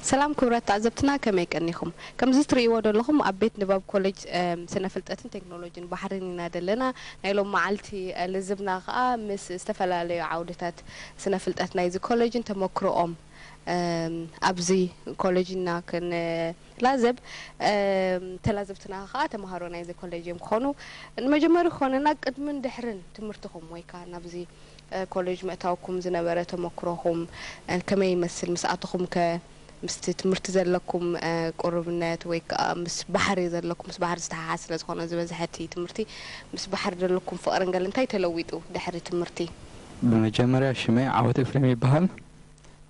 ሰላም ክቡራት ተዓዘብትና፣ ከመይ ቀኒኹም? ከምዚ ትርእይዎ ዘለኹም ኣብ ቤት ንባብ ኮሌጅ፣ እም፣ ስነ ፍልጠትን ቴክኖሎጂን ባሕሪን ኢና ዘለና። ናይ ሎም መዓልቲ፣ እ፣ ልዝብና ከኣ ምስ ዝተፈላለዩ ዓውድታት ስነ ፍልጠት ናይዚ ኮሌጅን ተመክሮኦም፣ እም፣ ኣብዚ ኮሌጅ ኢና ክንላዘብ። እም፣ ተላዘብትና ከኣ ተምሃሮ ናይዚ ኮሌጅ እዮም ክኾኑ። ንመጀመሪ ክኾነና ቅድምን ድሕርን ትምህርትኹም ወይ ከኣ ናብዚ እ፣ ኮሌጅ ምእታውኩም ዝነበረ ተመክሮኹም፣ እ፣ ከመይ ይመስል? ምስ ኣተኹም ከ ምስቲ ትምህርቲ ዘለኩም፣ እ፣ ቁርብነት ወይ ከኣ ምስ ባሕሪ ዘለኩም፣ ምስ ባሕሪ ዝተሓሓዝ ስለ ዝኾነ ዝበዝሐ እቲ ትምህርቲ፣ ምስ ባሕሪ ዘለኩም ፍቕርን ገለ እንታይ ተለዊጡ ድሕሪ ትምህርቲ? ብመጀመርያ ሽመይ ዓወት ኤፍሬም ይበሃል።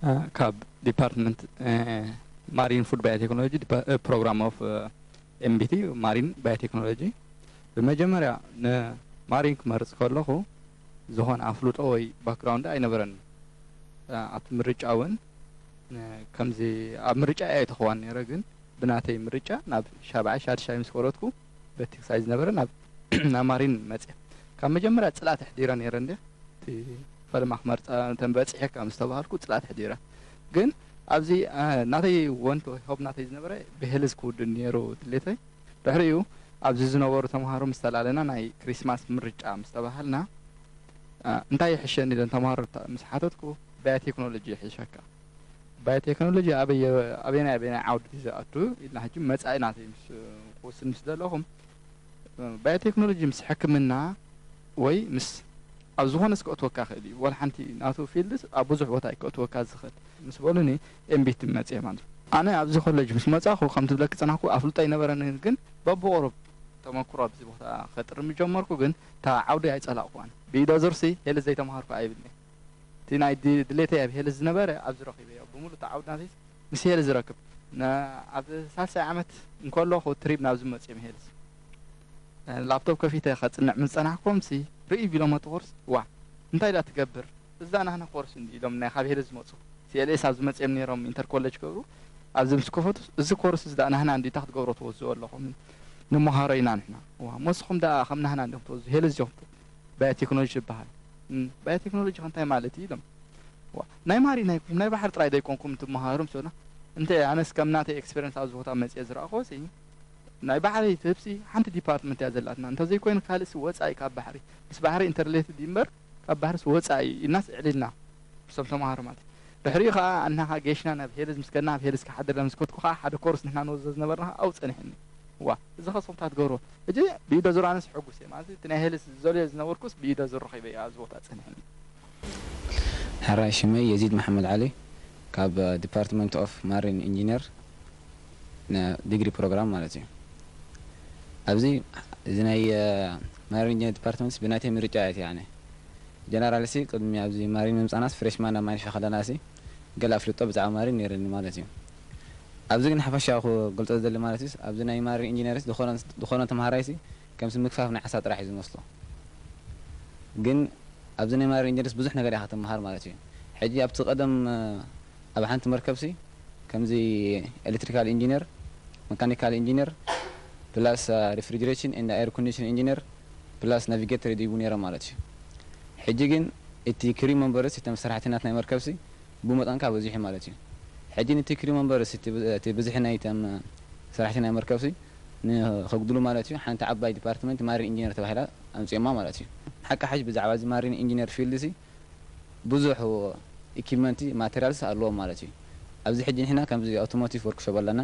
እ፣ ካብ ዲፓርትመንት፣ እ፣ ማሪን ፉድ ባዮቴክኖሎጂ ዲፓ-፣ እ፣ ፕሮግራም ኦፍ፣ እ፣ ኤምቢቲ ማሪን ባዮቴክኖሎጂ። ብመጀመርያ ንማሪን ክመርጽ ከለኹ ዝኾነ ኣፍልጦ ወይ ባክግራውንድ ኣይነበረንን። እ፣ ኣብቲ ምርጫ እውን፣ እ፣ ከምዚ ኣብ ምርጫ ኣይኣተኽዋን ነይረ፣ ግን ብናተይ ምርጫ ናብ ሻብዓይ ሻድሻይ ምስ ወረድኩ በቲ ክሳይ ዝነበረ ናብ ናብ ማሪን መጽየ። ካብ መጀመርያ ጽልኣት ኣሕዲረ ነይረ እንደ እቲ ፈለማ ክመርጻ እንተ በጺሐካ ምስ ተባሃልኩ ጽልኣት ኣሕዲረ። ግን ኣብዚ፣ እ፣ ናተይ ወንቶ ሆብ ናተይ ዝነበረ ብሄልዝ ክውድን ነይሩ ድሌተይ። ድሕሪኡ ኣብዚ ዝነበሩ ተምሃሮ ምስ ተላለና ናይ ክሪስማስ ምርጫ ምስ ተባሃልና፣ እ፣ እንታይ ይሕሸኒ ኢለን ተምሃሮ ታ-፣ ምስ ሓተትኩ ባዮቴክኖሎጂ ይሕሸካ። ባዮቴክኖሎጂ ኣበየ-፣ ኣበየናይ ኣበየናይ ዓውዲ ዝኣቱ ኢልና ሕጂ መጻኢ ናተይ ምስ ክውስን ምስ ዘለኹም፣ እ፣ ባዮቴክኖሎጂ ምስ ሕክምና ወይ ምስ ኣብ ዝኾነስ ከእትወካ ክእል እዩ። ወላ ሓንቲ ናቱ ፊልድስ ኣብ ብዙሕ ቦታ እዩ ከእትወካ ዝኽእል ምስ በሉኒ ኤምቢቲ መጽየ ማለት እዩ። ኣነ ኣብዚ ኮሌጅ ምስ መጻኹ ከምቲ ዝብለኪ ጸናሕኩ ኣፍልጦ ኣይነበረንን፣ ግን በብቑሩብ ተመክሮ ኣብዚ ቦታ ከጥርም ጀመርኩ። ግን እታ ዓውዲ ኣይጸላእኩዋን። ብኢደ ዙርሲ ሄልዝ ዘይተምሃርኩ ኣይብልኒ። እቲ ናይ ድ-፣ ድሌተይ ኣብ ሄልዝ ዝነበረ ኣብዚ ረኺበዮ። ብምሉእ እታ ዓውዲ ናተይስ ምስ ሄልዝ ዝረክብ። ነ-፣ ኣብ ሳልሳይ ዓመት እንከለኹ ትሪፕ ናብዚ መጽዮም ሄልዝ። ላፕቶፕ ከፊተ ከጽንዕ ምስ ጸናሕኩምሲ ርእይ ቢሎም እቲ ኮርስ፣ "ዋ፣ እንታይ ዳ ትገብር? እዛ ናህና ኮርስ እንዲ" ኢሎም ናይ ካብ ሄልዝ ዝመጹ። ሲኤልኤስ ኣብዚ መጽዮም ነይሮም ኢንተር ኮሌጅ ክገብሩ። ኣብዚ ምስ ከፈቱ፣ "እዚ ኮርስ እዚ ዳ ናህና እንዲ እንታይ ክትገብሮ ትወዝኡ ኣለኹም? ንምሃሮ ኢና ንሕና። ዋ፣ መስኹም ደኣ ከም ናህና እንዲኹም ትወዝኡ፣ ሄልዝ ኢኹም ት-" ባዮቴክኖሎጂ ይበሃል። "እም፣ ባዮቴክኖሎጂ ከ እንታይ ማለት እዩ?" ኢሎም። "ዋ፣ ናይ ማሪ ናይ፣ ናይ ባሕሪ ጥራይ ዘይኮንኩም ትመሃሩ?" ምስ በልና፣ "እንተ ኣነስ ከም ናተይ ኤክስፔሪንስ ኣብዚ ቦታ መጽየ ዝረኣኹዎ ሲ፣ ናይ ባሕሪ ትህብሲ ሓንቲ ዲፓርትመንት እያ ዘላትና። እንተዘይኮይኑ ካልእሲ ወጻኢ ካብ ባሕሪ፣ ምስ ባሕሪ ኢንተርሌትድ እዩ እምበር፣ ካብ ባሕርስ ወጻኢ እዩ" ኢልናስ ዕሊልና፣ ምስቶም ተምሃሮ ማለት እዩ። ድሕሪኡ ከኣ ኣናኻ ጌሽና ናብ ሄልዝ ምስ ከድና፣ ኣብ ሄልዝ ክሓድር ምስ ከድኩ ከኣ ሓደ ኮርስ ንሕና ንወስዶ ዝነበርና ኣብኡ ጸኒሕኒ። ዋ፣ እዚ ከ ስኹም ታ ትገብርዎ? ሕጂ ብኢደ ዙር ኣነስ ሕጉስ እየ። ማለት እቲ ናይ ሄልዝ ዝደልዮ ዝነበርኩስ ብኢደ ዙር ረኺበዮ ኣብዚ ቦታ ጸኒሕኒ። ሕራይ ሽመይ የዚድ መሓመድ ዓሊ ካብ ዲፓርትመንት ኦፍ ማሪን ኢንጂነር ን ዲግሪ ፕሮግራም ማለት እዩ። ኣብዚ እዚ ናይ ማሪን ኢንጂነር ዲፓርትመንት ብናተይ ምርጫ እያ ኣነ። ጀነራል ሲ ቅድሚ ኣብዚ ማሪን ምምጻናስ ፍሬሽማን ናብ ማኒፋ ከለና ሲ ገለ ኣፍልጦ ብዛዕባ ማሪን ነይርኒ ማለት እዩ። ኣብዚ ግን ሓፈሻዊ ክገልጾ ዝደሊ ማለት እዩ፣ ኣብዚ ናይ ማሪን ኢንጂነርስ ዝኾነ ዝኾነ ተምሃራይ ሲ ከምዚ ምግፋፍ ናይ ዓሳ ጥራሕ እዩ ዝመስሎ። ግን ኣብዚ ናይ ማሪን ኢንጂነርስ ብዙሕ ነገር ኢኻ ትመሃር ማለት እዩ። ሕጂ ኣብቲ ቀደም ኣብ ሓንቲ መርከብሲ ከምዚ ኤሌክትሪካል ኢንጂነር፣ መካኒካል ኢንጂነር፣ ፕላስ ሪፍሪጅሬሽን ኤንድ ኤር ኮንዲሽን ኢንጂነር፣ ፕላስ ናቪጌተር ይድይቡ ነይሮም ማለት እዩ። ሕጂ ግን እቲ ክሪው መንበርስ፣ እቶም ሰራሕተኛታት ናይ መርከብሲ ብመጠንካ በዚሑ ማለት እዩ። ሕጂ ነቲ ክሪው መንበርስ፣ እቲ ብ-፣ እቲ ብዝሒ ናይ እቶም ሰራሕተኛ ናይ መርከብሲ ንኸጉድሉ ማለት እዩ፣ ሓንቲ ዓባይ ዲፓርትመንት ማሪን ኢንጂነር ተባሂላ ኣምጺኦማ ማለት እዩ። ሓቂ ሓሽ ብዛዕባ እዚ ማሪን ኢንጂነር ፊልድ ሲ ብዙሕ ኢኩፕመንት ማቴሪያልስ ኣለዎም ማለት እዩ። ኣብዚ ሕጂ ንሕና ከምዚ ኣውቶሞቲቭ ወርክሾፕ ኣለና።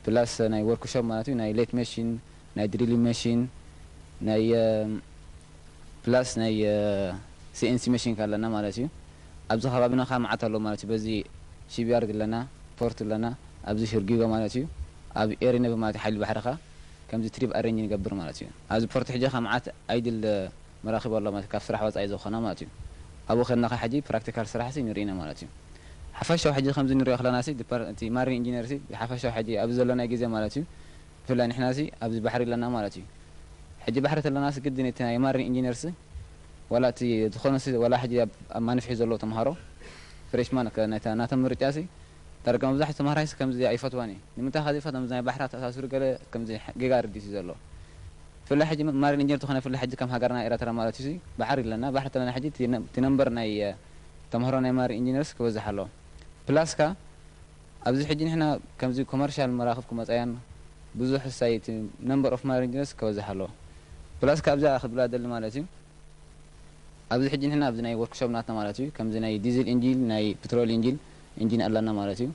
ፕላስ ናይ ወርክሾፕ ማለት እዩ፣ ናይ ሌት መሽን፣ ናይ ድሪሊንግ መሽን፣ ናይ፣ እ፣ ፕላስ ናይ፣ እ፣ ሲኤንሲ መሽን ከ ኣለና ማለት እዩ። ኣብዚ ከባቢና ከ መዓት ኣሎ ማለት እዩ። በዚ ሺፕያርድ ኣለና፣ ፖርት ኣለና፣ ኣብዚ ሽርጊጎ ማለት እዩ። ኣብ ኤሪነብ ማለት ሓይሊ ባሕሪ ከ ከምዚ ትሪፕ ኣሬንጅ ንገብር ማለት እዩ። ኣብዚ ፖርት ሕጂ ከ መዓት ኣይድል መራኽብ ኣሎ ማለት ካብ ስራሕ ወጻኢ ዝኾና ማለት እዩ። ኣብኡ ከድና ከ ሕጂ ፕራክቲካል ስራሕ ሲ ንርኢ ኢና ማለት እዩ። ሓፈሻዊ ሕጂ ከምዚ ንሪኦ ከለና ሲ ዲፓር-፣ እቲ ማሪን ኢንጂነር ሲ ሓፈሻዊ ሕጂ ኣብዚ ዘለና ግዜ ማለት እዩ። ብፍላይ ንሕና ሲ ኣብዚ ባሕሪ ኣለና ማለት እዩ። ሕጂ ባሕሪ ተለና ሲ ግድን እቲ ናይ ማሪን ኢንጂነር ሲ ዋላ እቲ ዝኾነ ሲ ዋላ ሕጂ ኣብ፣ ኣብ ማንፍሒ ዘለዉ ተምሃሮ ፍሬሽማን ከ ናይታ፣ ናቶም ምርጫ ሲ ዳርጋ መብዛሕትኡ ተምሃራይ ሲ ከምዚ ኣይፈትዋን እዩ። ንምንታይ ከ ዘይፈትዋ? ምስ ናይ ባሕሪ ኣተኣሳሲሩ ገለ ከምዚ ጌጋ ርዲት እዩ ዘሎ። ብፍላይ ሕጂ ማሪን ኢንጂነር ዝኾነ ብፍላይ ሕጂ ከም ሃገርና ኤረትራ ማለት እዩ ሲ ባሕሪ ኣለና። ባሕሪ ተለና ሕጂ እቲ ነ-፣ እቲ ነምበር ናይ፣ እ፣ ተምሃሮ ናይ ማሪን ኢንጂነርስ ክበዝሕ ኣለዎ። ፕላስ ከ ኣብዚ ሕጂ ንሕና ከምዚ ኮመርሻል መራኽብ ክመጻያን ብዙሕ ሳይ እቲ ነምበር ኦፍ ማሪን ኢንጂነርስ ከበዝሕ ኣለዎ። ፕላስ ካብዛ ክብላ ደሊ ማለት እዩ። ኣብዚ ሕጂ ንሕና ኣብዚ ናይ ወርክሾፕ ናትና ማለት እዩ፣ ከምዚ ናይ ዲዝል ኢንጂን፣ ናይ ፕትሮል ኢንጂን፣ ኢንጂን ኣላና ማለት እዩ።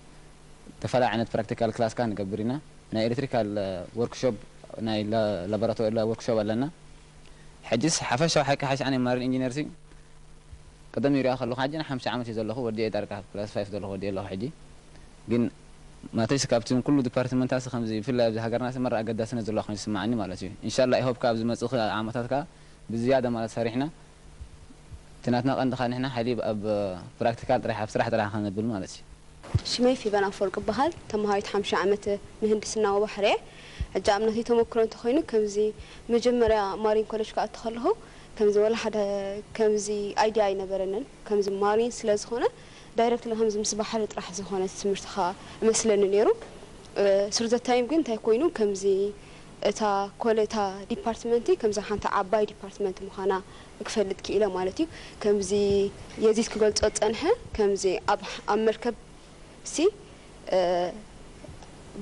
ተፈላለየ ዓይነት ፕራክቲካል ክላስካ ንገብር ኢና። ናይ ኤሌክትሪካል ወርክሾፕ፣ ናይ ላ- ላቦራቶሪ ወርክሾፕ ኣለና። ሕጅስ ሓፈሻዊ ሓቂ ሓሽ ኣነ ማሪን ኢንጂነር ሲ ቅድም ይሪኣ ከለኹ ሓጂ ሓምሳ ዓመት እዩ ዘለኹ፣ ወዲኤ ዳርጋ ክላስ ፋይፍ ዘለኹ ወዲኤ ኣለኹ። ሕጂ ግን ማተይስ ካብቲ ኩሉ ዲፓርትመንታሲ ከምዚ ብፍላይ ኣብዚ ሃገርናሲ መራ ኣገዳስነት ዘለዋ ኮይኑ ዝስምዓኒ ማለት እዩ። ኢንሻላ ይሆፕ ካብ ዝመፅእ ዓመታት ከዓ ብዝያዳ ማለት ሰሪሕና እቲ ናትና ቀንዲ ከዓ ንሕና ሓይሊ ኣብ ፕራክቲካል ጥራሕ ኣብ ስራሕ ጥራሕ ከነብል ማለት እዩ። ሽመይ ፊበን ኣፈወርቅ እበሃል። ተምሃሪት ሓምሻ ዓመት ምህንድስና ወባሕርየ። ሕጂ ኣብ ናተይ ተመክሮ እንተኾይኑ ከምዚ መጀመርያ ማሪን ኮሌጅ ክኣቱ ከለኹ ከምዚ ወላ ሓደ ከምዚ ኣይድያ ኣይነበረንን። ከምዚ ማሪን ስለ ዝኾነ ዳይረክትሊ ከምዚ ምስ ባሕሪ ጥራሕ ዝኾነ ትምህርቲ ኸኣ እመስለኒ ነይሩ። ስሩዘ ታይም ግን እንታይ ኮይኑ ከምዚ እታ ኮለ እታ ዲፓርትመንቲ ከምዚ ሓንቲ ዓባይ ዲፓርትመንት ምዃና ክፈልጥ ክኢለ ማለት እዩ። ከምዚ የዚት ክገልጾ ዝጸንሐ ከምዚ ኣብ ኣብ መርከብ ሲ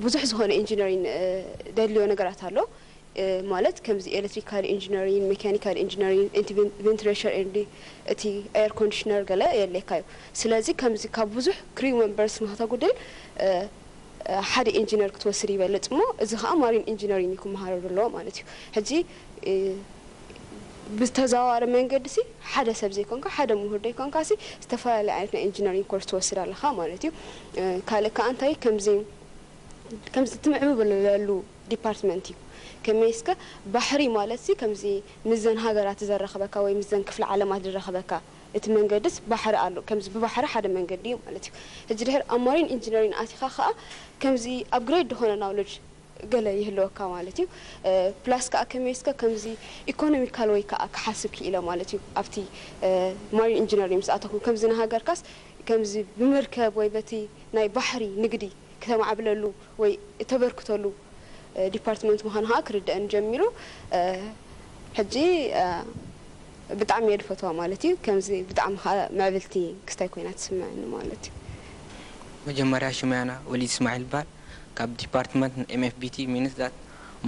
ብዙሕ ዝኾነ ኢንጂነሪን ደድልዮ ነገራት ኣሎ። ማለት ከምዚ ኤሌክትሪካል ኢንጂነሪን፣ ሜካኒካል ኢንጂነሪን፣ ቬንቲሌሽን ኤንድ እቲ ኤር ኮንዲሽነር ገለ የድልየካ እዩ። ስለዚ ከምዚ ካብ ብዙሕ ክሪው መምበርስ ንክተጉድል ሓደ ኢንጂነር ክትወስድ ይበልጽ እሞ እዚ ከዓ ማሪን ኢንጂነሪን እዩ ክመሃረሉ ኣለዎ ማለት እዩ። ሕጂ ብተዘዋዋሪ መንገዲ ሲ ሓደ ሰብ ዘይኮንካ ሓደ ምሁር ዘይኮንካ ሲ ዝተፈላለየ ዓይነት ናይ ኢንጂነሪንግ ኮርስ ትወስድ ኣለኻ ማለት እዩ። ካልእ ከዓ እንታይ ከምዚ ከምዚ ትምዕብለሉ ዲፓርትመንት እዩ። ከመይ እስከ ባሕሪ ማለት ሲ ከምዚ ምስዘን ሃገራት ዘራኽበካ ወይ ምስዘን ክፍለ ዓለማት ዝራኽበካ እቲ መንገድስ ባሕሪ ኣሎ። ከምዚ ብባሕሪ ሓደ መንገዲ እዩ ማለት እዩ። ሕጂ ድሕር ኣብ ማሪን ኢንጂነሪንግ ኣቲኻ ከዓ ከምዚ ኣፕግሬድ ዝኾነ ናውለጅ ገለ ይህልወካ ማለት እዩ። ፕላስ ከዓ ከመይ እስከ ከምዚ ኢኮኖሚካል ወይ ከዓ ክሓስብ ክኢለ ማለት እዩ። ኣብቲ ማሪን ኢንጂነሪንግ ምስ ኣተኹ ከምዚ ንሃገርካስ ከምዚ ብመርከብ ወይ በቲ ናይ ባሕሪ ንግዲ ክተማዕብለሉ ወይ እተበርክተሉ ዲፓርትመንት ምዃኑ ከዓ ክርደአን ጀሚሩ። ሕጂ ብጣዕሚ እየ ዝፈትዋ ማለት እዩ። ከምዚ ብጣዕሚ ከዓ ምዕብልቲ ክስታይ ኮይና ትስምዐኒ ማለት እዩ። መጀመርያ ሽመያና ወሊድ እስማዒል ይበሃል። ካብ ዲፓርትመንት ኤምኤፍቢቲ ሚንስ ዛት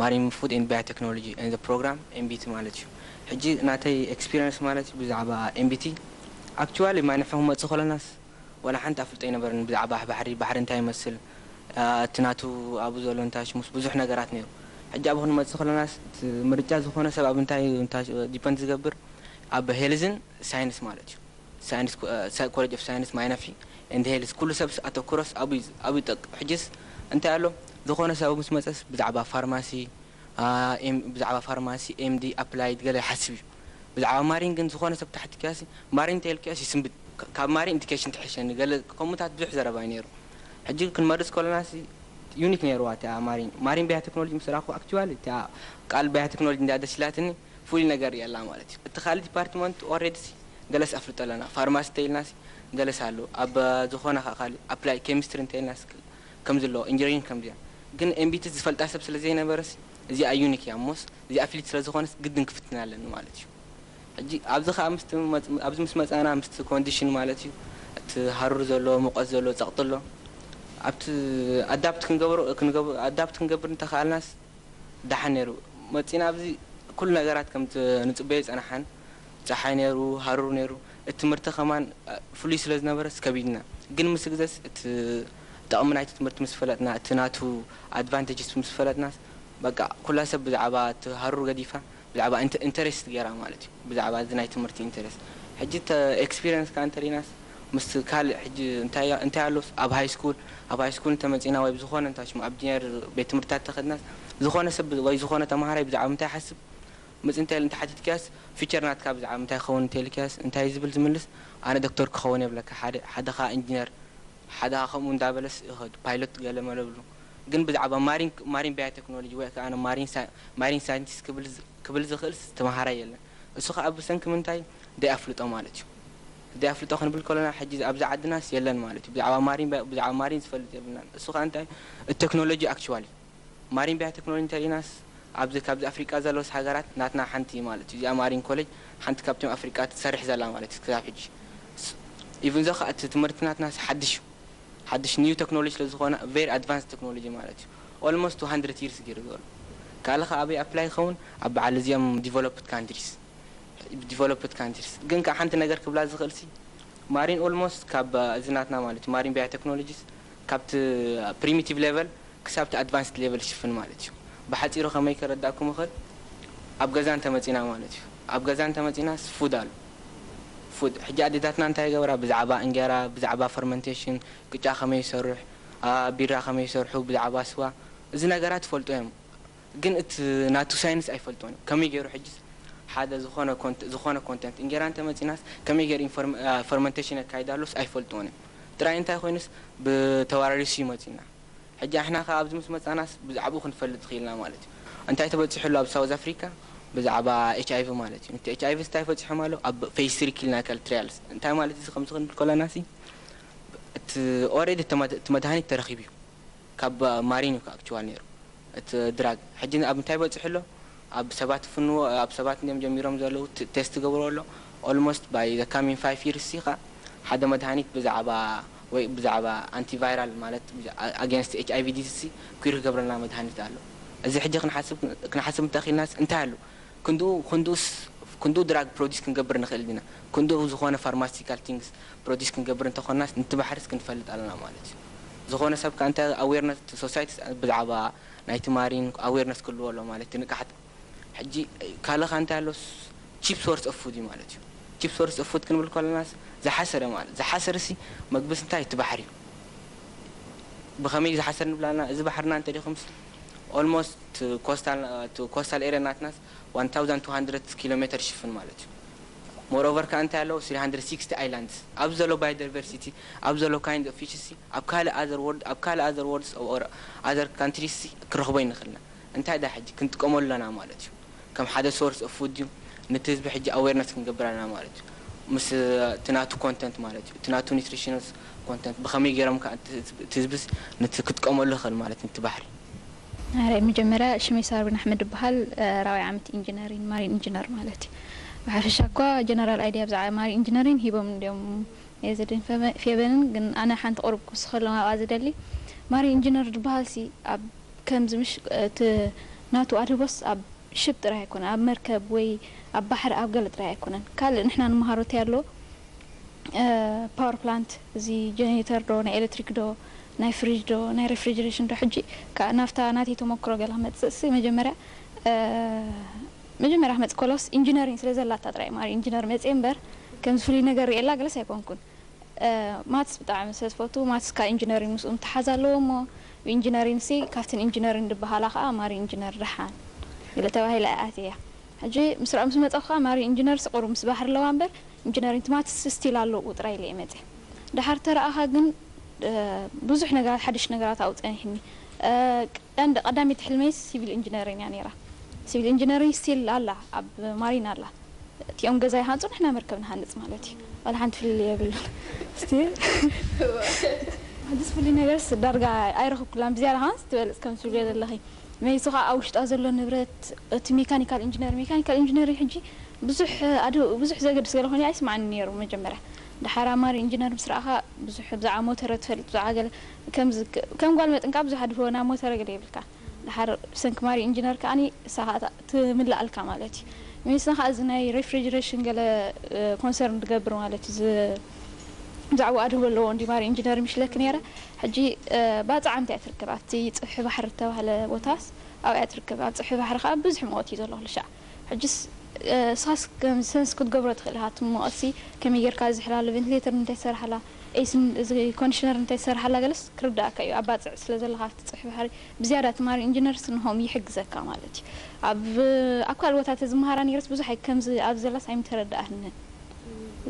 ማሪን ፉድ ኤንድ ባዮ ቴክኖሎጂ ኤንድ ፕሮግራም ኤምቢቲ ማለት እዩ። ሕጂ ናተይ ኤክስፒሪየንስ ማለት እዩ ብዛዕባ ኤምቢቲ ኣክቹዋሊ ማይ ንሕና ክንመፅእ ከለናስ ዋላ ሓንቲ ኣፍልጦ ኣይነበረን ብዛዕባ ባሕሪ፣ ባሕሪ እንታይ ይመስል፣ እቲ ናቱ ኣብኡ ዘሎ ንታሽሙስ ብዙሕ ነገራት ነይሩ። ሕጂ ኣብኡ ክንመፅእ ከለናስ እቲ ምርጫ ዝኾነ ሰብ ኣብ እንታይ ዲፐንድ ዝገብር ኣብ ሄልዝን ሳይንስ ማለት እዩ። ሳይንስ ኮሌጅ ኦፍ ሳይንስ ማይነፊ ኤንድ ሄልዝ ኩሉ ሰብ ኣተኩሮስ ኣብኡ ይጠቅ ሕጅስ እንታይ ኣሎ ዝኾነ ሰብ ምስ መፀስ ብዛዕባ ፋርማሲ ብዛዕባ ፋርማሲ ኤምዲ ኣፕላይድ ገለ ይሓስብ እዩ። ብዛዕባ ማሪን ግን ዝኾነ ሰብ ተሓቲትካሲ ማሪን እንተይልካዮስ ይስንብድ። ካብ ማሪን ኢዱኬሽን ትሕሸኒ ገለ ከምኡታት ብዙሕ ዘረባ እዩ ነይሩ። ሕጂ ክንመርጽ ከለናሲ ዩኒክ ነይርዋ እቲኣ ማሪን ማሪን ባዮ ቴክኖሎጂ ምስ ረኣኹ ኣክቹዋሊ እቲኣ ቃል ባዮ ቴክኖሎጂ እንዳ ደስ ኢላትኒ ፍሉይ ነገር እያ ኣላ ማለት እዩ። እቲ ካልእ ዲፓርትመንት ኦሬዲ ሲ ገለስ ኣፍልጦ ኣለና ፋርማሲ እንተኢልናሲ ገለስ ኣሎ ኣብ ዝኾነ ካልእ ኣፕላይ ኬሚስትሪ እንተኢልናስ ከም ዘለዎ ኢንጂነሪንግ ከም እዚኣ ግን ኤምቢቲ ዝፈልጣ ሰብ ስለ ዘይነበረስ እዚኣ ዩኒክ እያ እሞስ እዚኣ ፍሊት ስለ ዝኾነስ ግድን ክፍትን ኣለኒ ማለት እዩ። ሕጂ ኣብዚ ከዓ ምስቲ መፅ- ኣብዚ ምስ መፃና ምስቲ ኮንዲሽን ማለት እዩ እቲ ሃሩር ዘሎ ሙቐት ዘሎ ፀቕጢ ኣሎ ኣብቲ ኣዳፕት ክንገብሮ ክንገብ- ኣዳፕት ክንገብር እንተኸኣልናስ ደሓን ነይሩ መፂና ኣብዚ ኩሉ ነገራት ከም ንፅበዮ ፀናሓን ፀሓይ ነይሩ ሃሩር ነይሩ እቲ ትምህርቲ ከማን ፍሉይ ስለ ዝነበረስ ከቢድና ግን ምስ ግዘስ እቲ ጠቕሚ ናይቲ ትምህርቲ ምስ ፈለጥና እቲ ናቱ ኣድቫንቴጅስ ምስ ፈለጥና በቃ ኩላ ሰብ ብዛዕባ እቲ ሃሩር ገዲፋ ብዛዕባ ኢንተረስት ገይራ ማለት እዩ ብዛዕባ እዚ ናይ ትምህርቲ ኢንተረስት ሕጂ ኤክስፒሪንስ ከዓ እንተሪናስ ምስ ካልእ ሕጂ እንታይ ኣሎ ኣብ ሃይ ስኩል ኣብ ሃይ ስኩል እንተመፂና ወይ ብዝኾነ እንታይ ሽሙ ኣብ ዲነር ቤት ትምህርትታት ተኸድናስ ዝኾነ ሰብ ወይ ዝኾነ ተምሃራይ ብዛዕባ ምንታይ ሓስብ ምፅ እንታይ እንተ ሓቲትካያስ ፊቸር ናትካ ብዛዕባ ምንታይ ክኸውን እንተልካያስ እንታይ ዝብል ዝምልስ ኣነ ዶክተር ክኸውን የብለካ ሓደ ሓደ ከዓ ኢንጂነር ሓደ ከዓ ከምኡ እንዳበለስ ይኸድ ፓይሎት ገለ መለ ብሉ ግን ብዛዕባ ማሪን ማሪን ባዮ ቴክኖሎጂ ወይ ከዓ ማሪን ሳይንቲስት ክብል ዝኽእል ተምሃራይ የለን እሱ ከዓ ብሰንኪ ምንታይ ደይ ኣፍልጦ ማለት እዩ ደይ ኣፍልጦ ክንብል ከለና ሕጂ ኣብዚ ዓድናስ የለን ማለት እዩ ብዛዕባ ማሪን ብዛዕባ ማሪን ዝፈልጥ የብልናን እሱ ከዓ እንታይ ቴክኖሎጂ ኣክቹዋሊ ማሪን ባዮ ቴክኖሎጂ እንተሪኢናስ ኣብዚ ካብዚ ኣፍሪቃ ዘለውስ ሃገራት ናትና ሓንቲ ማለት እዩ እዚኣ ማሪን ኮሌጅ ሓንቲ ካብቶም ኣፍሪቃ ትሰርሕ ዘላ ማለት እዩ ክሳብ ሕጂ ኢቭን ዞ ከዓ እቲ ትምህርቲ ናትናስ ሓድሽ እዩ ሓድሽ new technology ስለ ዝኾነ very advanced technology ማለት እዩ። Almost two hundred years ገይሩ ዘሎ። ካልእ ኸዓ ኣበይ apply ይኸውን? ኣብ በዓል እዚኦም developed countries፣ developed countries። ግን ከዓ ሓንቲ ነገር ክብላ ዝኽእል ሲ marine almost ካብ እዚ ናትና ማለት እዩ marine biotechnologies ካብቲ primitive level ክሳብ እቲ advanced level ይሽፍን ማለት እዩ። ብሓፂሩ ከመይ ከረዳእኩም እኽእል? ኣብ ገዛ እንተመፂና ማለት እዩ ኣብ ገዛ እንተመፂናስ food ኣሎ። Food ሕጂ ኣዴታትና እንታይ ይገብራ? ብዛዕባ እንጌራ፣ ብዛዕባ fermentation፣ ቅጫ ከመይ ይሰርሕ፣ ቢራ ከመይ ይሰርሑ፣ ብዛዕባ ስዋ፣ እዚ ነገራት ይፈልጡ እዮም። ግን እቲ ናቱ ሳይንስ ኣይፈልጥዎን እዮም። ከመይ ገይሩ ሕጂ ሓደ ዝኾነ ዝኾነ content እንጌራ እንተመፂናስ ከመይ ገይሩ fermentation የካይድ ኣሎስ ኣይፈልጥዎን እዮም። ጥራይ እንታይ ኮይኑስ ብተዋራሪሱ ይመፅና። ሕጂ ኣሕና ከ ኣብዚ ምስ መፃናስ ብዛዕባኡ ክንፈልጥ ኽኢልና ማለት እዩ። እንታይ ተበፂሑ ኣሎ ኣብ ሳውዝ ኣፍሪካ? ብዛዕባ ኤች ኣይቪ ማለት እዩ። እቲ ኤች ኣይቪ እንታይ ፈፂሖም ኣሎ ኣብ phase three clinical trials? እንታይ ማለት እዚ ከምዚ ክንብል ከለና ሲ እቲ already እቲ መድሃኒት ተረኺቡ እዩ። ካብ ማሪን እዩ actual ነይሩ እቲ ድራግ። ሕጂ ኣብ እንታይ በፂሑ ኣሎ? ኣብ ሰባት ፍንዎ ኣብ ሰባት እንዲም ጀሚሮም ዘለዉ። ቴስት ገብሮ ኣሎ። Almost by the coming five years ሲ ኸ ሓደ መድሃኒት ብዛዕባ ወይ ብዛዕባ antiviral ማለት against ኤች ኣይቪ ዲዚዝ ሲ ኩር ክገብረልና መድሃኒት ኣሎ። እዚ ሕጂ ክንሓስብ ክንሓስብ እንተኺልናስ እንታይ ኣሎ? ክንድኡ ክንድኡስ ክንድኡ ድራግ produce ክንገብር ንኽእል ዲና? ክንድኡ ዝኾነ pharmaceutical things produce ክንገብር እንተኾንናስ ንቲ ባሕርስ ክንፈልጥ ኣለና ማለት እዩ። ዝኾነ ሰብ ከ እንታይ awareness society ብዛዕባ ናይቲ ማሪን awareness ክህልዎ ኣሎ ማለት እዩ። ንቅሓት ሕጂ ካልእ ከ እንታይ ኣሎስ cheap source of food እዩ ማለት እዩ። Cheap source of food ክንብል ከለናስ ዝሓሰረ ማለት ዝሓሰረ ሲ መግብስ እንታይ እቲ ባሕሪ እዩ። ብኸመይ ዝሓሰር ንብላና እዚ ባሕርና እንተ ዲኹምስ almost coastal coastal area ናትናስ one thousand two hundred ኪሎ ሜትር ይሽፍን ማለት እዩ። Moreover ከ እንታይ ኣለዎ three hundred sixty islands ኣብ ዘሎ biodiversity ኣብ ዘሎ kind of fish ሲ ኣብ ካልእ other world ኣብ ካልእ other worlds or other countries ሲ ክረኽቦ ይንኽእልና። እንታይ ዳ ሕጂ ክንጥቀመሉ ኣለና ማለት እዩ። ከም ሓደ source of food እዩ። ነቲ ህዝቢ ሕጂ awareness ክንገብር ኣለና ማለት እዩ። ምስ እቲ ናቱ content ማለት እዩ። እቲ ናቱ nutritional content ብኸመይ ገይሮም ከ እቲ ህዝብስ ነቲ ክጥቀመሉ ይኽእል ማለት ነቲ ባሕሪ። ኣረ መጀመርያ ሽመይ ሳርቢን ኣሕመድ ይበሃል። ራብዓይ ዓመት ኢንጂነሪን ማሪን ኢንጂነር ማለት እዩ። ብሓፈሻ እኳ ጀነራል ኣይድያ ብዛዕባ ማሪን ኢንጂነሪን ሂቦም እንዲዮም የዘድን ፌበንን ግን ኣነ ሓንቲ ቁሩብ ክውስኸሎም ኣብኣ ዝደሊ ማሪን ኢንጂነር ዝበሃል ሲ ኣብ ከምዚ ምሽ እቲ ናቱ ኣድህቦስ ኣብ ሽብ ጥራይ ኣይኮነን፣ ኣብ መርከብ ወይ ኣብ ባሕሪ ኣብ ገለ ጥራይ ኣይኮነን። ካልእ ንሕና ንመሃሮ እንታይ ኣሎ? ፓወር ፕላንት፣ እዚ ጀነሬተር ዶ፣ ናይ ኤሌክትሪክ ዶ፣ ናይ ፍሪጅ ዶ፣ ናይ ሬፍሪጀሬሽን ዶ? ሕጂ ከኣ ናብታ ናተይ ተመክሮ ገለ ክመጽእ ሲ መጀመርያ መጀመርያ ክመጽእ ከሎስ ኢንጂነሪንግ ስለ ዘላታ ጥራይ ማሪ ኢንጂነር መጽየ እምበር ከምዚ ፍሉይ ነገር ርእየላ ገለስ ኣይኮንኩን። ማትስ ብጣዕሚ ስለ ዝፈቱ ማትስ ካብ ኢንጂነሪንግ ምስኡ ምትሓዝ ኣለዎ እሞ ብኢንጂነሪንግ ሲ ካብተን ኢንጂነሪንግ ዝበሃላ ከዓ ማሪ ኢንጂነር ደሓን ኢለ ተባሂለ እያ ኣትየ። ሕጂ ምስርኦም ምስ መፀኹ ከዓ ማሪ ኢንጂነር ሲ ቁሩብ ምስ ባሕሪ ኣለዋ እምበር ኢንጂነሪንግ ማትስ ስቲል ኣለዎ ጥራይ ኢለ እየ መፅየ። ደሓር ተረኣኻ ግን ብዙሕ ነገራት ሓድሽ ነገራት ኣብኡ ፀኒሕኒ። ቀንዲ ቀዳመይቲ ሕልመይ ሲቪል ኢንጂነሪንግ እያ ነይራ። ሲቪል ኢንጂነሪንግ ስቲል ኣላ ኣብ ማሪን ኣላ። እቲኦም ገዛ ይሃንፁ ንሕና መርከብ ንሃንፅ ማለት እዩ። ዋላ ሓንቲ ፍልልይ የብሉን። ስቲል ሓንቲስ ፍሉይ ነገርስ ዳርጋ ኣይረኸብኩላን ብዝያዳ ከማን ትበልፅ ከም ትብልዮ ዘለኺ መይሱ ከዓ ኣብ ውሽጣ ዘሎ ንብረት እቲ ሜካኒካል ኢንጂነር ሜካኒካል ኢንጂነር ሕጂ ብዙሕ ኣድ ብዙሕ ዘገድስ ገለ ኮይኑ ኣይስማዕኒ ነይሩ መጀመርያ። ደሓር ኣማሪ ኢንጂነር ምስ ረኣኻ ብዙሕ ብዛዕባ ሞተረ ትፈልጥ ብዛዕባ ገለ ከም ጓል መጥን ከዓ ብዙሕ ኣድህቦ ናብ ሞተረ ገለ የብልካ። ደሓር ብሰንኪ ማሪ ኢንጂነር ከዓኒ እሳ ከዓ ትምልኣልካ ማለት እዩ። ሚኒስና ከዓ እዚ ናይ ሬፍሪጅሬሽን ገለ ኮንሰርን ትገብር ማለት እዩ። ብዛዕባ ኣድህቦ ኣለዎ እንዲ ማሪ ኢንጂነር ምሽለክ ነይረ። ሕጂ ባፅዓ እንታይ ትርከብ ኣብቲ ፅፍሒ ባሕሪ ዝተባህለ ቦታስ ኣብያ ትርከብ። ኣብ ፅፍሒ ባሕሪ ከዓ ብዙሕ መወት እዩ ዘሎ ክልሻዕ። ሕጅስ ሳስ ከም ሰንስ ክትገብሮ ትኽእል ኢኻ። እቲ ሙቐትሲ ከመይ ጌርካ ዝሕላሉ፣ ቬንቲሌተር እንታይ ትሰርሓላ፣ ኤስን እዚ ኮንዲሽነር እንታይ ትሰርሓላ ገለስ ክርዳእካ እዩ። ኣብ ባጽዕ ስለ ዘለኻ ኣብቲ ጽፍሒ ባሕሪ ብዝያዳ እቲ ማሪን ኢንጂነርስ ንሆም ይሕግዘካ ማለት እዩ። ኣብ ኣብ ካልእ ቦታ ተዝመሃራ ነይረስ ብዙሕ ኣይ ከምዚ ኣብዚ ዘላስ ኣይምተረድኣትንን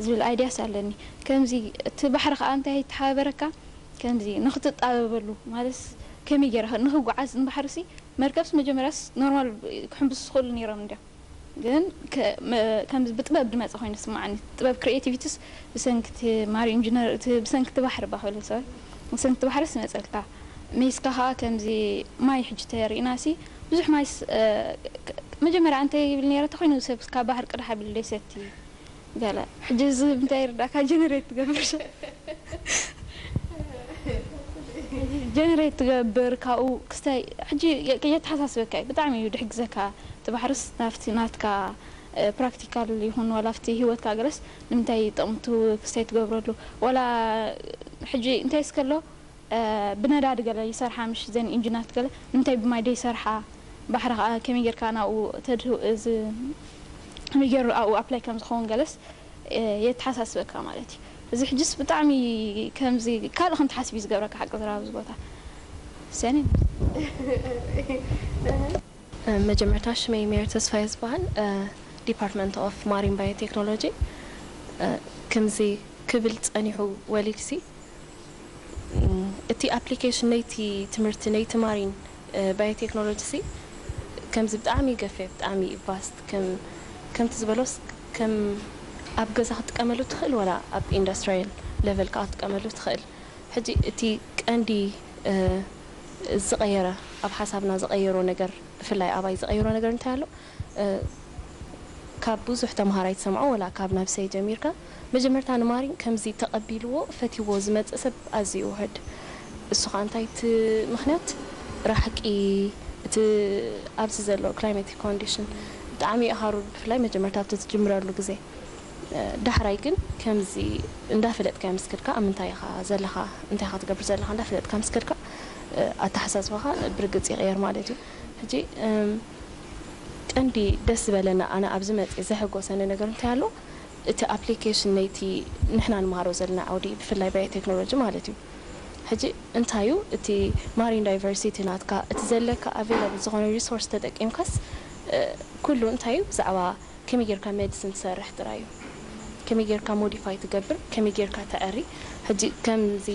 ዝብል ኣይድያስ ኣለኒ። ከምዚ እቲ ባሕሪ ከኣ እንታይ ይተሓባበረካ ከምዚ ንኽትጣበበሉ ማለትስ ከመይ ጌርካ ንኽጓዓዝ ንባሕርሲ መርከብስ መጀመርያስ ኖርማል ክሕምብሱ ዝኽእሉ ነይሮም እንድዮም። ግን ከምዚ ብጥበብ ዝመፀ ኮይኑ ዝስማዓኒ ጥበብ ክሪኤቲቪቲስ ብሰንክቲ ማሪ ኢንጂነር እቲ ብሰንክቲ ባሕሪ ባ ክብል ሰብ ብሰንክቲ ባሕሪ ዝመፀልካ ሜስካ ከዓ ከምዚ ማይ ሕጂ ተሪእና ሲ ብዙሕ ማይ መጀመርያ እንታይ ይብል ነይረ ተኮይኑ ሰብ ካብ ባሕሪ ቅዳሕ ኣቢሉ ደይሰቲ ገለ ሕጂ እዚ እንታይ ይርዳእካ ጀነሬት ትገብር ጀነሬት ትገብር ካብኡ ክስታይ ሕጂ የ- የተሓሳስበካ እዩ። ብጣዕሚ እዩ ድሕግዘካ። እቲ ባሕርስ ናብቲ ናትካ ፕራክቲካል ይኹን ዋላ ኣብቲ ህይወትካ ገለስ ንምንታይ ጠቕምቱ ክስታይ ትገብረሉ ዋላ ሕጂ እንታይ እስከሎ ብነዳዲ ገለ ይሰርሓ ምሽ ዘን ኢንጂናት ገለ ንምንታይ ብማይ ደይሰርሓ ባሕሪ ከዓ ከመይ ጌርካ ናብኡ ተድህው እዚ ከመይ ገይሩ ኣብኡ ኣፕላይ ከም ዝኸውን ገለስ የተሓሳስበካ ማለት እዩ። እዚ ሕጅስ ብጣዕሚ ከምዚ ካልእ ከም ትሓስብ እዩ ዝገብረካ ሓቂ ዝረባ ኣብዚ ቦታ ሰኒ መጀመርታ ሽመይ ሜሪ ተስፋ ዝበሃል ዲፓርትመንት ኦፍ ማሪን ባዮቴክኖሎጂ። ከምዚ ክብል ጸኒሑ ወሊድሲ እቲ ኣፕሊኬሽን ነይቲ ትምህርቲ ነይቲ ማሪን ባዮቴክኖሎጂ ሲ ከምዚ ብጣዕሚ ገፊሕ ብጣዕሚ ቫስት ከም ከምቲ ዝበሎስ ከም ኣብ ገዛ ክትጥቀመሉ ትኽእል ወላ ኣብ ኢንዱስትሪያል ሌቨል ከዓ ክትጥቀመሉ ትኽእል። ሕጂ እቲ ቀንዲ ዝቐየረ ኣብ ሓሳብና ዝቐየሮ ነገር ብፍላይ ኣባይ ዝቐየሮ ነገር እንታይ ኣሎ? ካብ ብዙሕ ተምሃራይ ትሰምዖ ወላ ካብ ናብሰይ ጀሚርካ መጀመርታ ንማሪን ከምዚ ተቐቢልዎ ፈትይዎ ዝመፅእ ሰብ ኣዝዩ ውሕድ። እሱ ከዓ እንታይ እቲ ምኽንያት ራሕቂ እቲ ኣብዚ ዘሎ ክላይማቲክ ኮንዲሽን ብጣዕሚ እዩ ሃሩር ብፍላይ መጀመርታ ኣብቲ ትጅምረሉ ግዜ። ዳሕራይ ግን ከምዚ እንዳፈለጥካ ምስ ከድካ ኣብ ምንታይ ኢኻ ዘለኻ እንታይ ኢኻ ትገብር ዘለኻ እንዳፈለጥካ ምስ ከድካ ኣተሓሳስባኻ ብርግፅ ይቕየር ማለት እዩ። ሕጂ ቀንዲ ደስ ዝበለና ኣነ ኣብዚ መፅእ ዘሐጎሰኒ ነገር እንታይ ኣሎ እቲ ኣፕሊኬሽን ነይቲ ንሕና ንመሃሮ ዘለና ዓውዲ ብፍላይ ባዮ ቴክኖሎጂ ማለት እዩ። ሕጂ እንታይ እዩ እቲ ማሪን ዳይቨርሲቲ ናትካ እቲ ዘለካ ኣቬላብል ዝኾነ ሪሶርስ ተጠቂምካስ ኩሉ እንታይ እዩ ብዛዕባ ከመይ ጌርካ ሜዲሲን ትሰርሕ ጥራይ እዩ። ከመይ ጌርካ ሞዲፋይ ትገብር፣ ከመይ ጌርካ ተዐሪ። ሕጂ ከምዚ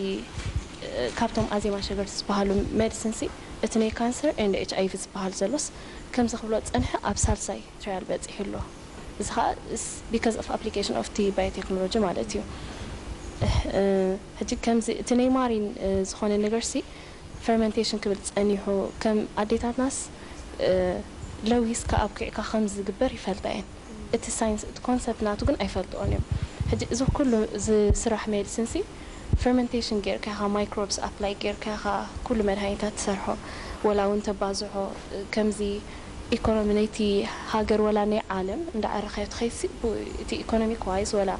ካብቶም ኣዜማ ሸገርቲ ዝበሃሉ ሜዲሲን ሲ እቲ ናይ ካንሰር ኤንድ ኤች ኣይ ቪ ዝበሃል ዘሎስ ከምዚ ክብሎ ጸንሐ ኣብ ሳልሳይ ትራያል በጺሑ ኣሎ። እዚ ከዓ because of application of ቲ ባዮቴክኖሎጂ ማለት እዩ። ሕጂ ከምዚ እቲ ናይ ማሪን ዝኾነ ነገር ሲ ፈርመንቴሽን ክብል ጸኒሑ ከም ኣዴታትናስ ለዊስካ ኣብኪዕካ ከም ዝግበር ይፈልጣ እየን። እቲ ሳይንስ እቲ ኮንሰፕት ናቱ ግን ኣይፈልጥኦን እዮም። ሕጂ እዚ ኩሉ ዝስራሕ ሜዲሲን ሲ ፈርመንቴሽን ጌርካ ኢኻ ማይክሮብስ ኣፕላይ ጌርካ ኢኻ ኩሉ መድሃኒታት ትሰርሖ ወላ እውን ተባዝሖ ከምዚ ኢኮኖሚ ናይቲ ሃገር ወላ ናይ ዓለም እንዳዓረኻዮ ትኸይሲ እቲ ኢኮኖሚክ ዋይዝ ወላ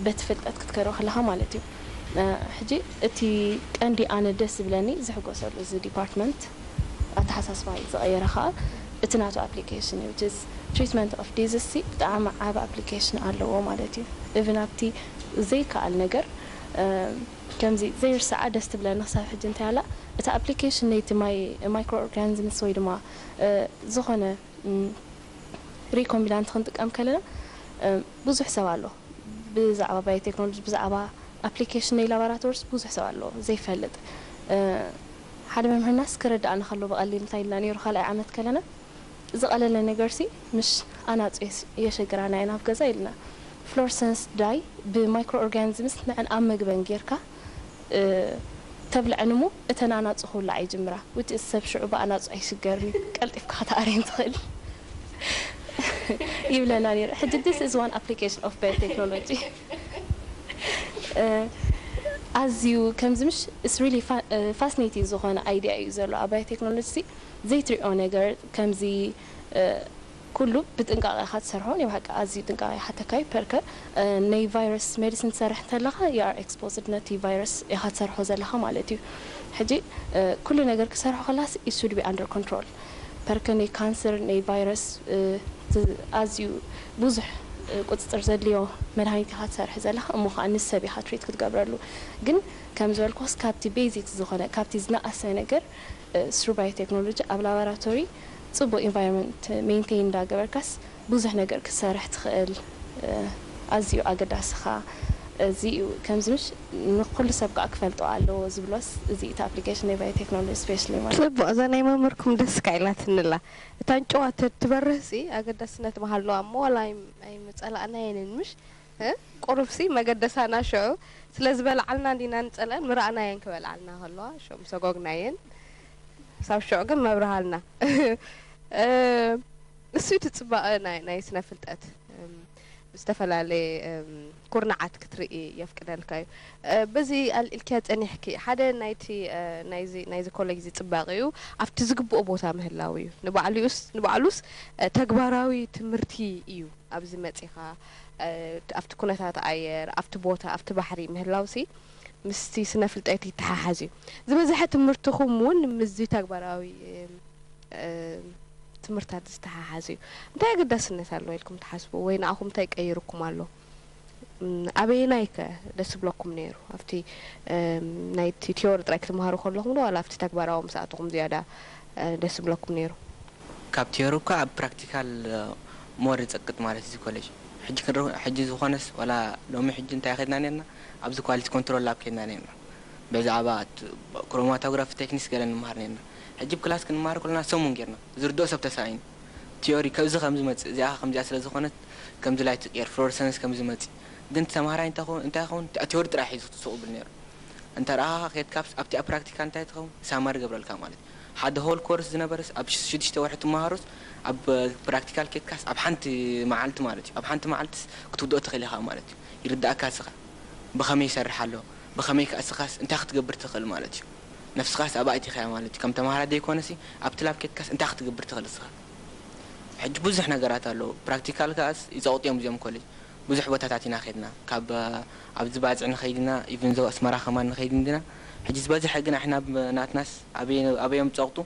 በቲ ፍልጠት ክትከዶ ከለኻ ማለት እዩ። ሕጂ እቲ ቀንዲ ኣነ ደስ ዝብለኒ ዝሕጎሰሉ እዚ ዲፓርትመንት ኣተሓሳስባ እዩ ዝቐየረ ከዓ እቲ ናቱ ኣፕሊኬሽን እዩ። ትሪትመንት ኦፍ ዲዝስ ብጣዕሚ ዓብ ኣፕሊኬሽን ኣለዎ ማለት እዩ። እብን ኣብቲ ዘይከኣል ነገር ከምዚ ዘይርሳዓ ደስ ትብለኒ ክሳብ ሕጂ እንታይ ኣላ እቲ ኣፕሊኬሽን ነይቲ ማይክሮ ኦርጋኒዝምስ ወይ ድማ ዝኾነ ሪኮምቢናንት ክንጥቀም ከለና ብዙሕ ሰብ ኣሎ ብዛዕባ ባዮቴክኖሎጂ ብዛዕባ ኣፕሊኬሽን ናይ ላቦራቶሪስ ብዙሕ ሰብ ኣሎ ዘይፈልጥ ሓደ መምህርናስ ክረዳእና ከሎ ብቐሊል እንታይ ኢልና ነይሩ ካልኣይ ዓመት ከለና ዝቐለለ ነገርሲ ምሽ ኣናፁ የሸግራና ኢና ኣብ ገዛ ኢልና ፍሎርሰንስ ዳይ ብማይክሮ ኦርጋኒዝምስ ንዐን ኣብ መግበን ጌርካ ተብልዐን እሞ እተን ኣናፁ ክውላዓ ይጅምራ ውቲ ሰብ ሽዑ ብኣናፁ ኣይሽገርን ቀልጢፍካ ከተኣርየን ትኽእል ይብለና ነይሩ ሕጂ this is one application of biotechnology ኣዝዩ ከምዚ ምሽ it's really fascinating ዝኾነ idea እዩ ዘሎ ኣብ biotechnology ዘይትሪኦ ነገር ከምዚ ኩሉ ብጥንቃቐ ኢኻ ትሰርሖ ናይ ብሓቂ ኣዝዩ ጥንቃቐ ይሓተካ እዩ ፐርከ ናይ ቫይረስ ሜዲሲን ትሰርሕ እንተለኻ you are exposed ነቲ ቫይረስ ኢኻ ትሰርሖ ዘለኻ ማለት እዩ ሕጂ ኩሉ ነገር ክሰርሖ ከላስ it should be under control ፐርከ ናይ ካንሰር ናይ ቫይረስ ኣዝዩ ብዙሕ ቁፅፅር ዘድልዮ መድሃኒት ኢኻ ትሰርሕ ዘለኻ እሞ ከዓ ንሰብ ኢኻ ትሪት ክትገብረሉ ግን ከም ዝበልኩስ ካብቲ ቤዚክ ዝኾነ ካብቲ ዝነኣሰ ነገር through biotechnology ኣብ ላቦራቶሪ ፅቡቅ ኢንቫይሮንመንት ሜንቴን እንዳገበርካስ ብዙሕ ነገር ክትሰርሕ ትኽእል ኣዝዩ ኣገዳሲ ኸዓ እዚ እዩ ከምዚ ምሽ ንኩሉ ሰብ ከዓ ክፈልጦ ኣለዎ ዝብሎስ እዚ እቲ ኣፕሊኬሽን ናይ ባዮቴክኖሎጂ ስፔሻሊ ማለት ፅቡቅ እዛ ናይ መምህርኩም ደስ ካኢላትንላ እታ ንጭዋ ትበርህ ሲ ኣገዳስነት ምሃለዋ እሞ ዋላ ኣይምፀላእናየንን ምሽ ቁሩብ ሲ መገደሳና ሽዑ ስለ ዝበልዓልና እንዲና ንፀልአን ምረኣናየን ክበልዓልና ከለዋ ሽዑ ምሰጎግናየን ክሳብ ሽዑ ግን መብርሃልና እሱ እቲ ፅባቐ ናይ ስነ ፍልጠት ዝተፈላለየ ኩርናዓት ክትርኢ የፍቅደልካ እዩ። በዚ ኣልኢልክያ ጸኒሕኪ ሓደ ናይቲ ናይዚ ናይዚ ኮሌጅ እዚ ጽባቐ እዩ ኣብቲ ዝግብኦ ቦታ ምህላው እዩ። ንባዕሉስ ንባዕሉስ ተግባራዊ ትምህርቲ እዩ። ኣብዚ መጺኻ ኣብቲ ኩነታት ኣየር ኣብቲ ቦታ ኣብቲ ባሕሪ ምህላውሲ ምስቲ ስነ ፍልጠት ይተሓሓዝ እዩ። ዝበዝሐ ትምህርትኹም እውን ምስዚ ተግባራዊ ትምህርታት ዝተሓሓዝ እዩ። እንታይ ኣገዳስነት ኣለዎ ኢልኩም ትሓስቡ ወይ ንኣኹም እንታይ ቀይርኩም ኣሎ? ኣበየናይ ከ ደስ ዝብለኩም ነይሩ ኣብቲ ናይቲ ቲዮሪ ጥራይ ክትምሃሩ ከለኹም ዶ ዋላ ኣብቲ ተግባራዊ ምስ ኣተኹም ዝያዳ ደስ ዝብለኩም ነይሩ? ካብ ቲዮሪ እኳ ኣብ ፕራክቲካል ሞር ይጸቅጥ ማለት እዚ ኮሌጅ ሕጂ ክንር ሕጂ ዝኾነስ ዋላ ሎሚ ሕጂ እንታይ ከድና ነርና ኣብዚ ኳሊቲ ኮንትሮል ላብ ከድና ነርና ብዛዕባ ክሮማቶግራፊ ቴክኒክስ ገለ ንምሃር ነርና ሕጂ ክላስ ክንምሃር ከለና ሰሙን ጌርና ዝርድኦ ሰብ ተሳኢኑ ቲዮሪ ከዚ ከም ዝመጽእ እዚኣ ከምዚኣ ስለ ዝኾነት ከምዚ ላይት ትቅየር ፍሎረሰንስ ከም ዝመጽእ ግን ተማሃራይ እንታይ ኸውን እንታይ ኸውን ቲዮሪ ጥራይ ሒዙ ስቕ ብል ነይሩ እንተ ረኣኻ ከድካ ኣብቲ ኣብ ፕራክቲካል እንታይ ትኸውን ሳማሪ ገብረልካ ማለት ሓደ ሆል ኮርስ ዝነበረስ ኣብ ሽዱሽተ ወርሒ ትመሃሮስ ኣብ ፕራክቲካል ከድካስ ኣብ ሓንቲ መዓልቲ ማለት እዩ ኣብ ሓንቲ መዓልትስ ክትውድኦ ትኽእል ኢኻ ማለት እዩ ይርዳእካ እስኻ ብኸመይ ይሰርሕ ኣሎ ብኸመይ ከ እስኻስ እንታይ ክትገብር ትኽእል ማለት እዩ ነፍስኻስ ኣብኣ ኣእቲኻያ ማለት እዩ ከም ተምሃራይ ዘይኮነሲ ኣብቲ ላብ ከድካስ እንታይ ክትገብር ትኽእል እስኻ ሕጂ ብዙሕ ነገራት ኣለዉ ፕራክቲካል ከኣስ ይፀቕጡ እዮም እዚኦም ኮሌጅ ብዙሕ ቦታታት ኢና ከድና ካብ ኣብዚ ባፅዕ ንኸይድ ኢና even though ኣስመራ ከማን ንኸይድ እንዲና ሕጂ ዝበዝሐ ግን ኣሕና ናትናስ ኣበይ- ኣበዮም ፀቕጡ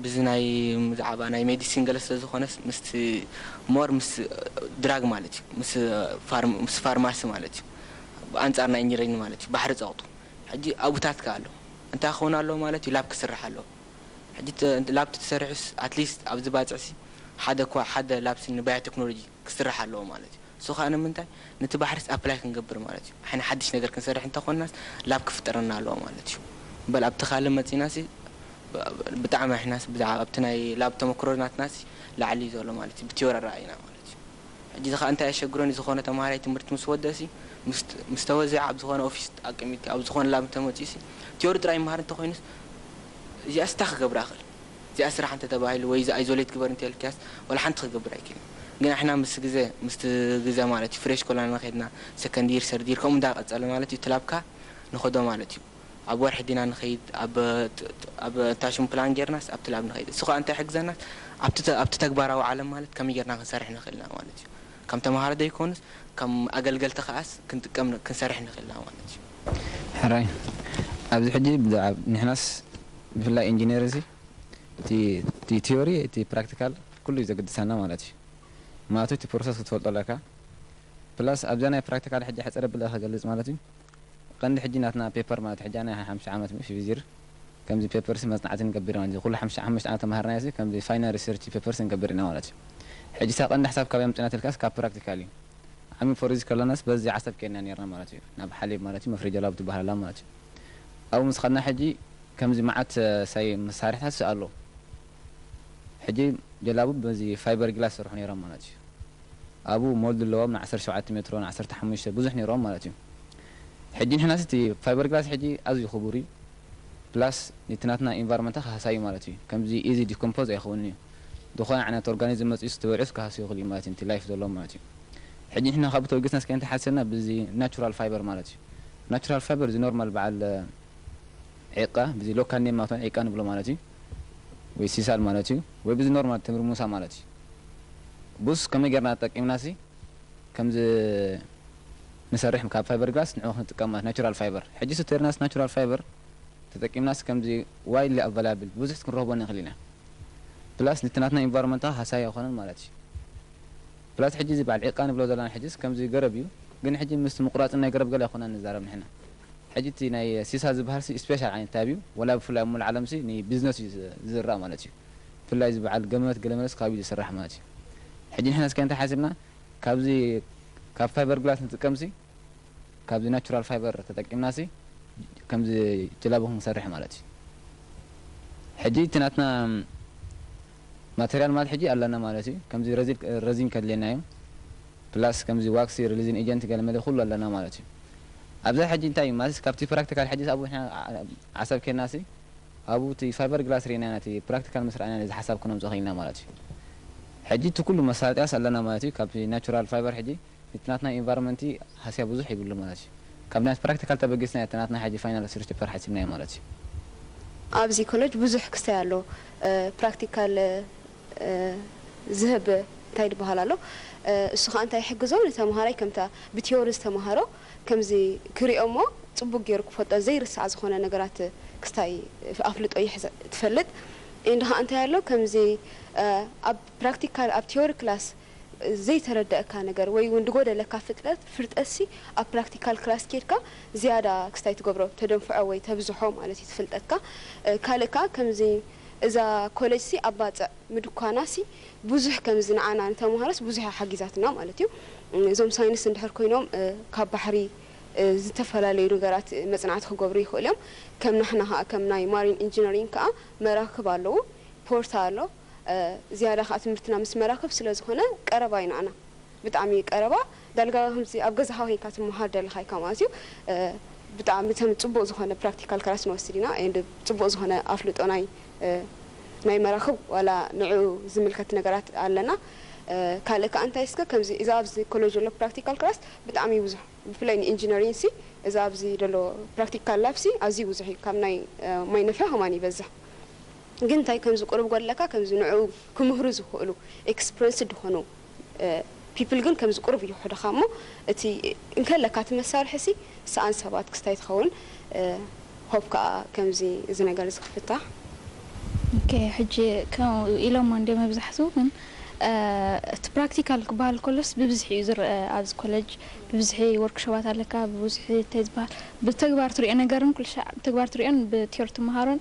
ብዚ ናይ ብዛዕባ ናይ ሜዲሲን ገለ ስለ ዝኾነስ ምስቲ more ምስ ድራግ ማለት እዩ ምስ ፋርም- ምስ ፋርማሲ ማለት እዩ ኣንፃር ናይ ኢንጂነሪንግ ማለት እዩ ባሕሪ ፀቕጡ ሕጂ ኣብታት ከ ኣሎ እንታይ ክኸውን ኣለዎ ማለት እዩ ላብ ክስራሕ ኣለዎ ሕጂ ተ- ላብ ተሰሪሑስ ኣትሊስት ኣብዚ ባፅዕሲ ሓደ እኳ ሓደ ላብሲ ንባዮ ቴክኖሎጂ ክስራሕ ኣለዎ ማለት እዩ እሱ ከዓ ንምንታይ ነቲ ባሕሪስ ኣፕላይ ክንገብር ማለት እዩ ኣሕና ሓድሽ ነገር ክንሰርሕ እንተኾንናስ ላብ ክፍጠረና ኣለዎ ማለት እዩ እምበል ኣብቲ ካልእ መፂናሲ ብጣዕሚ ኣሕናስ ብዛዕባ ኣብቲ ናይ ላብ ተመክሮ ናትናሲ ላዕሊ እዩ ዘሎ ማለት እዩ ብቲዮሪ ኣረኣይና ማለት እዩ ሕጂ እዚ ከዓ እንታይ የሸግሮን ዝኾነ ተምሃራይ ትምህርቲ ምስ ወደእሲ ምስ ተወዘዐ ኣብ ዝኾነ ኦፊስ ኣቀሚጥካ ኣብ ዝኾነ ላብ እንተመፂኡሲ ቲዮሪ ጥራይ ይምሃር እንተኮይኑስ እዚኣስ እንታይ ክገብራ ይኽእል እዚኣ ስራሕ እንተተባሂሉ ወይ እዚ ኣይዞሌት ግበር እንተልክያስ ዋላ ሓንቲ ክገብር ኣይክእልን ግን ኣሕና ምስ ግዜ ምስቲ ግዜ ማለት እዩ ፍሬሽ ኮላና ከድና ሰከንድ ይር ሰርድ ይር ከምኡ እንዳቀፀለ ማለት እዩ እቲ ላብካ ንኸዶ ማለት እዩ ኣብ ወርሒ ዲና ንኸይድ ኣብ ታሽም ፕላን ጌርናስ ኣብቲ ላብ ንኸይድ እሱ ከዓ እንታይ ሕግዘናስ ኣብቲ ተግባራዊ ዓለም ማለት ከመይ ጌርና ክንሰርሕ ንኽእልና ማለት እዩ ከም ተምሃሮ ዘይኮኑስ ከም ኣገልገልቲ ከኣስ ክንጥቀም ክንሰርሕ ንኽእልና ማለት እዩ ሕራይ ኣብዚ ሕጂ ብዛዕባ ንሕናስ ብፍላይ ኢንጂነር እዚ እቲ ቲዮሪ እቲ ፕራክቲካል ኩሉ እዩ ዘገድሰና ማለት እዩ ምክንያቱ እቲ ፕሮሰስ ክትፈልጦ ኣለካ ፕላስ ኣብዛ ናይ ፕራክቲካል ሕጂ ሕፅር ብለ ክገልፅ ማለት እዩ ቀንዲ ሕጂ ናትና ፔፐር ማለት ሕጂ ናይ ሓምሽተ ዓመት ምሽ ቪዚር ከምዚ ፔፐር ሲ መፅናዕቲ ንገብር ማለት ኩሉ ሓምሽተ ዓመት ተምሃርና ሲ ከምዚ ፋይናል ሪሰርች ፔፐር ሲ ንገብር ኢና ማለት እዩ ሕጂ ሳ ቀንዲ ሓሳብ ካብ ምፅናት ልካስ ካብ ፕራክቲካል እዩ ዓሚ ፎርዚ ከለናስ በዚ ዓሰብ ከና ነርና ማለት እዩ ናብ ሓሊብ ማለት እዩ መፍረጃ ላብ ትበሃላላ ማለት እዩ ኣብኡ ምስ ከድና ሕጂ ከምዚ መዓት ሳይ መሳርሕታት ኣሎ ሕጂ ጀላቡ በዚ ፋይበር ግላስ ሰርሑ ነይሮም ማለት እዩ ኣብኡ ሞልድ ኣለዎም ን ዓሰርተ ሸውዓተ ሜትሮ ን ዓሰርተ ሓሙሽተ ብዙሕ ነይሮም ማለት እዩ ሕጂ ንሕናስ እቲ ፋይበር ግላስ ሕጂ ኣዝዩ ክቡር እዩ ፕላስ ነቲ ናትና ኢንቫይሮንመንታ ክሃሳዩ ማለት እዩ ከምዚ ኢዚ ዲኮምፖዝ ኣይኸውን እዩ ዝኾነ ዓይነት ኦርጋኒዝም መፅኡ ዝተበልዑስ ክሃስዩ ይኽእል እዩ ማለት እዩ ላይፍ ዘለዎም ማለት እዩ ሕጂ ንሕና ካብ ተወጊስና እስከ እንታይ ሓሲብና ብዚ ናቹራል ፋይበር ማለት እዩ ናቹራል ፋይበር እዚ ኖርማል በዓል ዒቃ ብዚ ሎካል ኔም ማለት ዒቃ ንብሎ ማለት እዩ ወይ ሲሳል ማለት እዩ ወይ ብዚ ኖርማል ተምሪ ሙሳ ማለት እዩ ቡስ ከመይ ጌርና ተጠቂምና ሲ ከምዚ ንሰርሕ ካብ ፋይበር ግላስ ንዑ ክንጥቀም ማለት ናቹራል ፋይበር ሕጂ ስተርናስ ናቹራል ፋይበር ተጠቂምናስ ከምዚ ዋይድሊ ኣቫላብል ብዙሕ ክንረኽቦ ንኽእል ኢና ፕላስ ነቲ ናትና ኢንቫይሮንመንታ ሃሳይ ኣይኮነን ማለት እዩ ፕላስ ሕጂ እዚ በዓል ዒቃ ንብሎ ዘለና ሕጂስ ከምዚ ገረብ እዩ ግን ሕጂ ምስ ምቁራፅን ናይ ገረብ ገለ ኣይኮና ንዛረብ ንሕና ሕጂ እቲ ናይ ሲሳ ዝበሃል ሲ ስፔሻል ዓይነት ታብ እዩ ወላ ብፍላይ ሙሉ ዓለም ሲ ንቢዝነስ እዩ ዝዝራእ ማለት እዩ ብፍላይ እዚ በዓል ገመመት ገለመለስ ካብ እዩ ዝስራሕ ማለት እዩ ሕጂ ንሕና እስከ እንታይ ሓሲብና ካብዚ ካብ ፋይበር ግላስ ንጥቀምሲ ካብዚ ናቹራል ፋይበር ተጠቂምናሲ ከምዚ ጀላቡ ክንሰርሕ ማለት እዩ ሕጂ እቲ ናትና ማቴሪያል ማለት ሕጂ ኣለና ማለት እዩ ከምዚ ረዚን ከድልየና እዩ ፕላስ ከምዚ ዋክሲ ሪሊዝን ኤጀንት ገለ መለ ኩሉ ኣለና ማለት እዩ ኣብዛ ሕጂ እንታይ እዩ ማለት ካብቲ ፕራክቲካል ሕጂ ኣብኡ ዓሰብ ኬናሲ ኣብኡ እቲ ፋይበር ግላስ ርኢና ኢና እቲ ፕራክቲካል ምስ ረኣና እዚ ሓሳብ ክነምፅኦ ክኢልና ማለት እዩ ሕጂ እቲ ኩሉ መሳለጥያስ ኣለና ማለት እዩ ካብቲ ናቹራል ፋይበር ሕጂ እቲ ናትና ኢንቫይሮንመንት ሃስያ ብዙሕ ይብሉ ማለት እዩ። ካብ ናይ ፕራክቲካል ተበጊስና እቲ ናትና ሕጂ ፋይናል ሪሰርች ፔፐር ሓሲብናዮ ማለት እዩ። ኣብዚ ኮሌጅ ብዙሕ ክስታይ ኣሎ። ፕራክቲካል ዝህብ እንታይ ዝበሃል ኣሎ። እሱ ከዓ እንታይ ይሕግዞ? ንተምሃራይ ከምታ ብቲዮሪ ዝተምሃሮ ከምዚ ክሪኦ እሞ ፅቡቅ ገይሩ ክፈልጦ ዘይርሳዕ ዝኾነ ነገራት ክስታይ ኣፍልጦ ይሕዘ ትፈልጥ። እንዲ ከዓ እንታይ ኣሎ ከምዚ ኣብ ፕራክቲካል ኣብ ቲዮሪ ክላስ ዘይተረደእካ ነገር ወይ እውን ዝጎደለካ ፍልጠት ፍልጠትሲ ኣብ ፕራክቲካል ክላስ ኬድካ ዝያዳ ክስታይ ትገብሮ ተደንፍዖ ወይ ተብዝሖ ማለት እዩ ትፍልጠትካ። ካልእካ ከምዚ እዛ ኮሌጅ ሲ ኣብ ባፅዕ ምድኳና ሲ ብዙሕ ከምዚ ንዓና ንተምሃሮስ ብዙሕ ሓጊዛትና ማለት እዩ። እዞም ሳይንስ እንድሕር ኮይኖም ካብ ባሕሪ ዝተፈላለዩ ነገራት መፅናዕቲ ክገብሩ ይኽእሉ እዮም። ከም ናሕና ከዓ ከም ናይ ማሪን ኢንጂነሪንግ ከዓ መራክብ ኣለዉ፣ ፖርት ኣሎ። ዝያዳ ከዓ ትምህርትና ምስ መራክብ ስለ ዝኾነ ቀረባ እዩ ንዓና። ብጣዕሚ ቀረባ ዳልጋ ከምዚ ኣብ ገዛኻ ኮይንካ ትመሃር ደለኻ ኢካ ማለት እዩ። ብጣዕሚ ከም ፅቡቅ ዝኾነ ፕራክቲካል ክላስ ንወስድ ኢና። ኤንድ ፅቡቅ ዝኾነ ኣፍልጦ ናይ ናይ መራኽብ ዋላ ንዕኡ ዝምልከት ነገራት ኣለና። ካልእ ከዓ እንታይ እስከ ከምዚ እዛ ኣብዚ ኮሌጅ ዘሎ ፕራክቲካል ክላስ ብጣዕሚ እዩ ብዙሕ፣ ብፍላይ ንኢንጂነሪንግ ሲ እዛ ኣብዚ ዘሎ ፕራክቲካል ላብ ሲ ኣዝዩ ብዙሕ እዩ። ካብ ናይ ማይ ነፍሒ ከማን ይበዝሕ። ግን እንታይ ከምዚ ቁሩብ ጎድለካ ከምዚ ንዕኡ ክምህሩ ዝኽእሉ ኤክስፕረንስ ዝኾኑ ፒፕል ግን ከምዚ ቁሩብ ይውሕዱኻ እሞ እቲ እንከለካ እቲ መሳርሒ ሲ ሰኣን ሰባት ክስታይ ትኸውን። ሆፕ ከዓ ከምዚ እዚ ነገር እዚ ክፍታሕ። ኦኬ፣ ሕጂ ከም ኢሎሞ እንደ መብዛሕቱ ግን እቲ ፕራክቲካል ክበሃል ከሎስ ብብዝሒ እዩ ዝረአ ኣብዚ ኮለጅ። ብብዝሒ ወርክሾባት ኣለካ፣ ብብዝሒ እንታይ ዝበሃል ብተግባር ትሪኦ ነገርን ኩሉ ሻዕ ብተግባር ትሪኦን ብቲዮሪ ትመሃሮን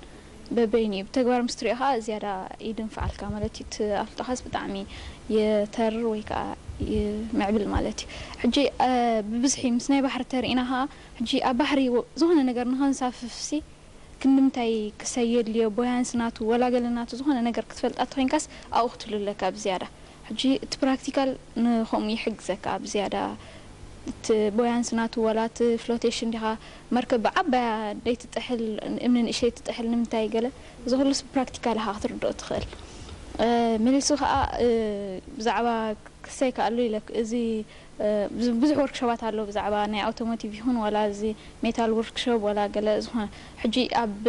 በበይኑ እዩ። ብተግባር ምስ ትሪኦ ከዓ ዝያዳ ይድንፍዓልካ ማለት እዩ። እቲ ኣፍልጦኻስ ብጣዕሚ የተርር ወይ ከዓ ይምዕብል ማለት እዩ። ሕጂ ብብዝሒ ምስ ናይ ባሕሪ ተሪኢና ከዓ ሕጂ ኣብ ባሕሪ ዝኾነ ነገር ንኸንሳፍፍሲ ክንዲ ምንታይ ክሰይ የድልዮ፣ ቦያንሲ ናቱ ወላ ገለ ናቱ ዝኾነ ነገር ክትፈልጣ ተኾይንካስ ኣብኡ ክትህሉ ኣለካ ብዝያዳ። ሕጂ እቲ ፕራክቲካል ንኸምኡ ይሕግዘካ ብዝያዳ። እቲ ቦያንሲ ናቱ ወላ እቲ ፍሎቴሽን ዲኻ መርከብ ብዓባያ ደይትጥሕል እምኒ ንእሽተይ ትጥሕል ንምንታይ ገለ እዚ ኩሉስ ብፕራክቲካል ኢኻ ክትርድኦ ትኽእል። መሊሱ ከዓ ብዛዕባ ክሰይ ከኣሉ ኢለ እዚ ብዙሕ ወርክሾባት ኣሎ ብዛዕባ ናይ ኣውቶሞቲቭ ይኹን ዋላ እዚ ሜታል ወርክሾፕ ዋላ ገለ ዝኾነ ሕጂ ኣብ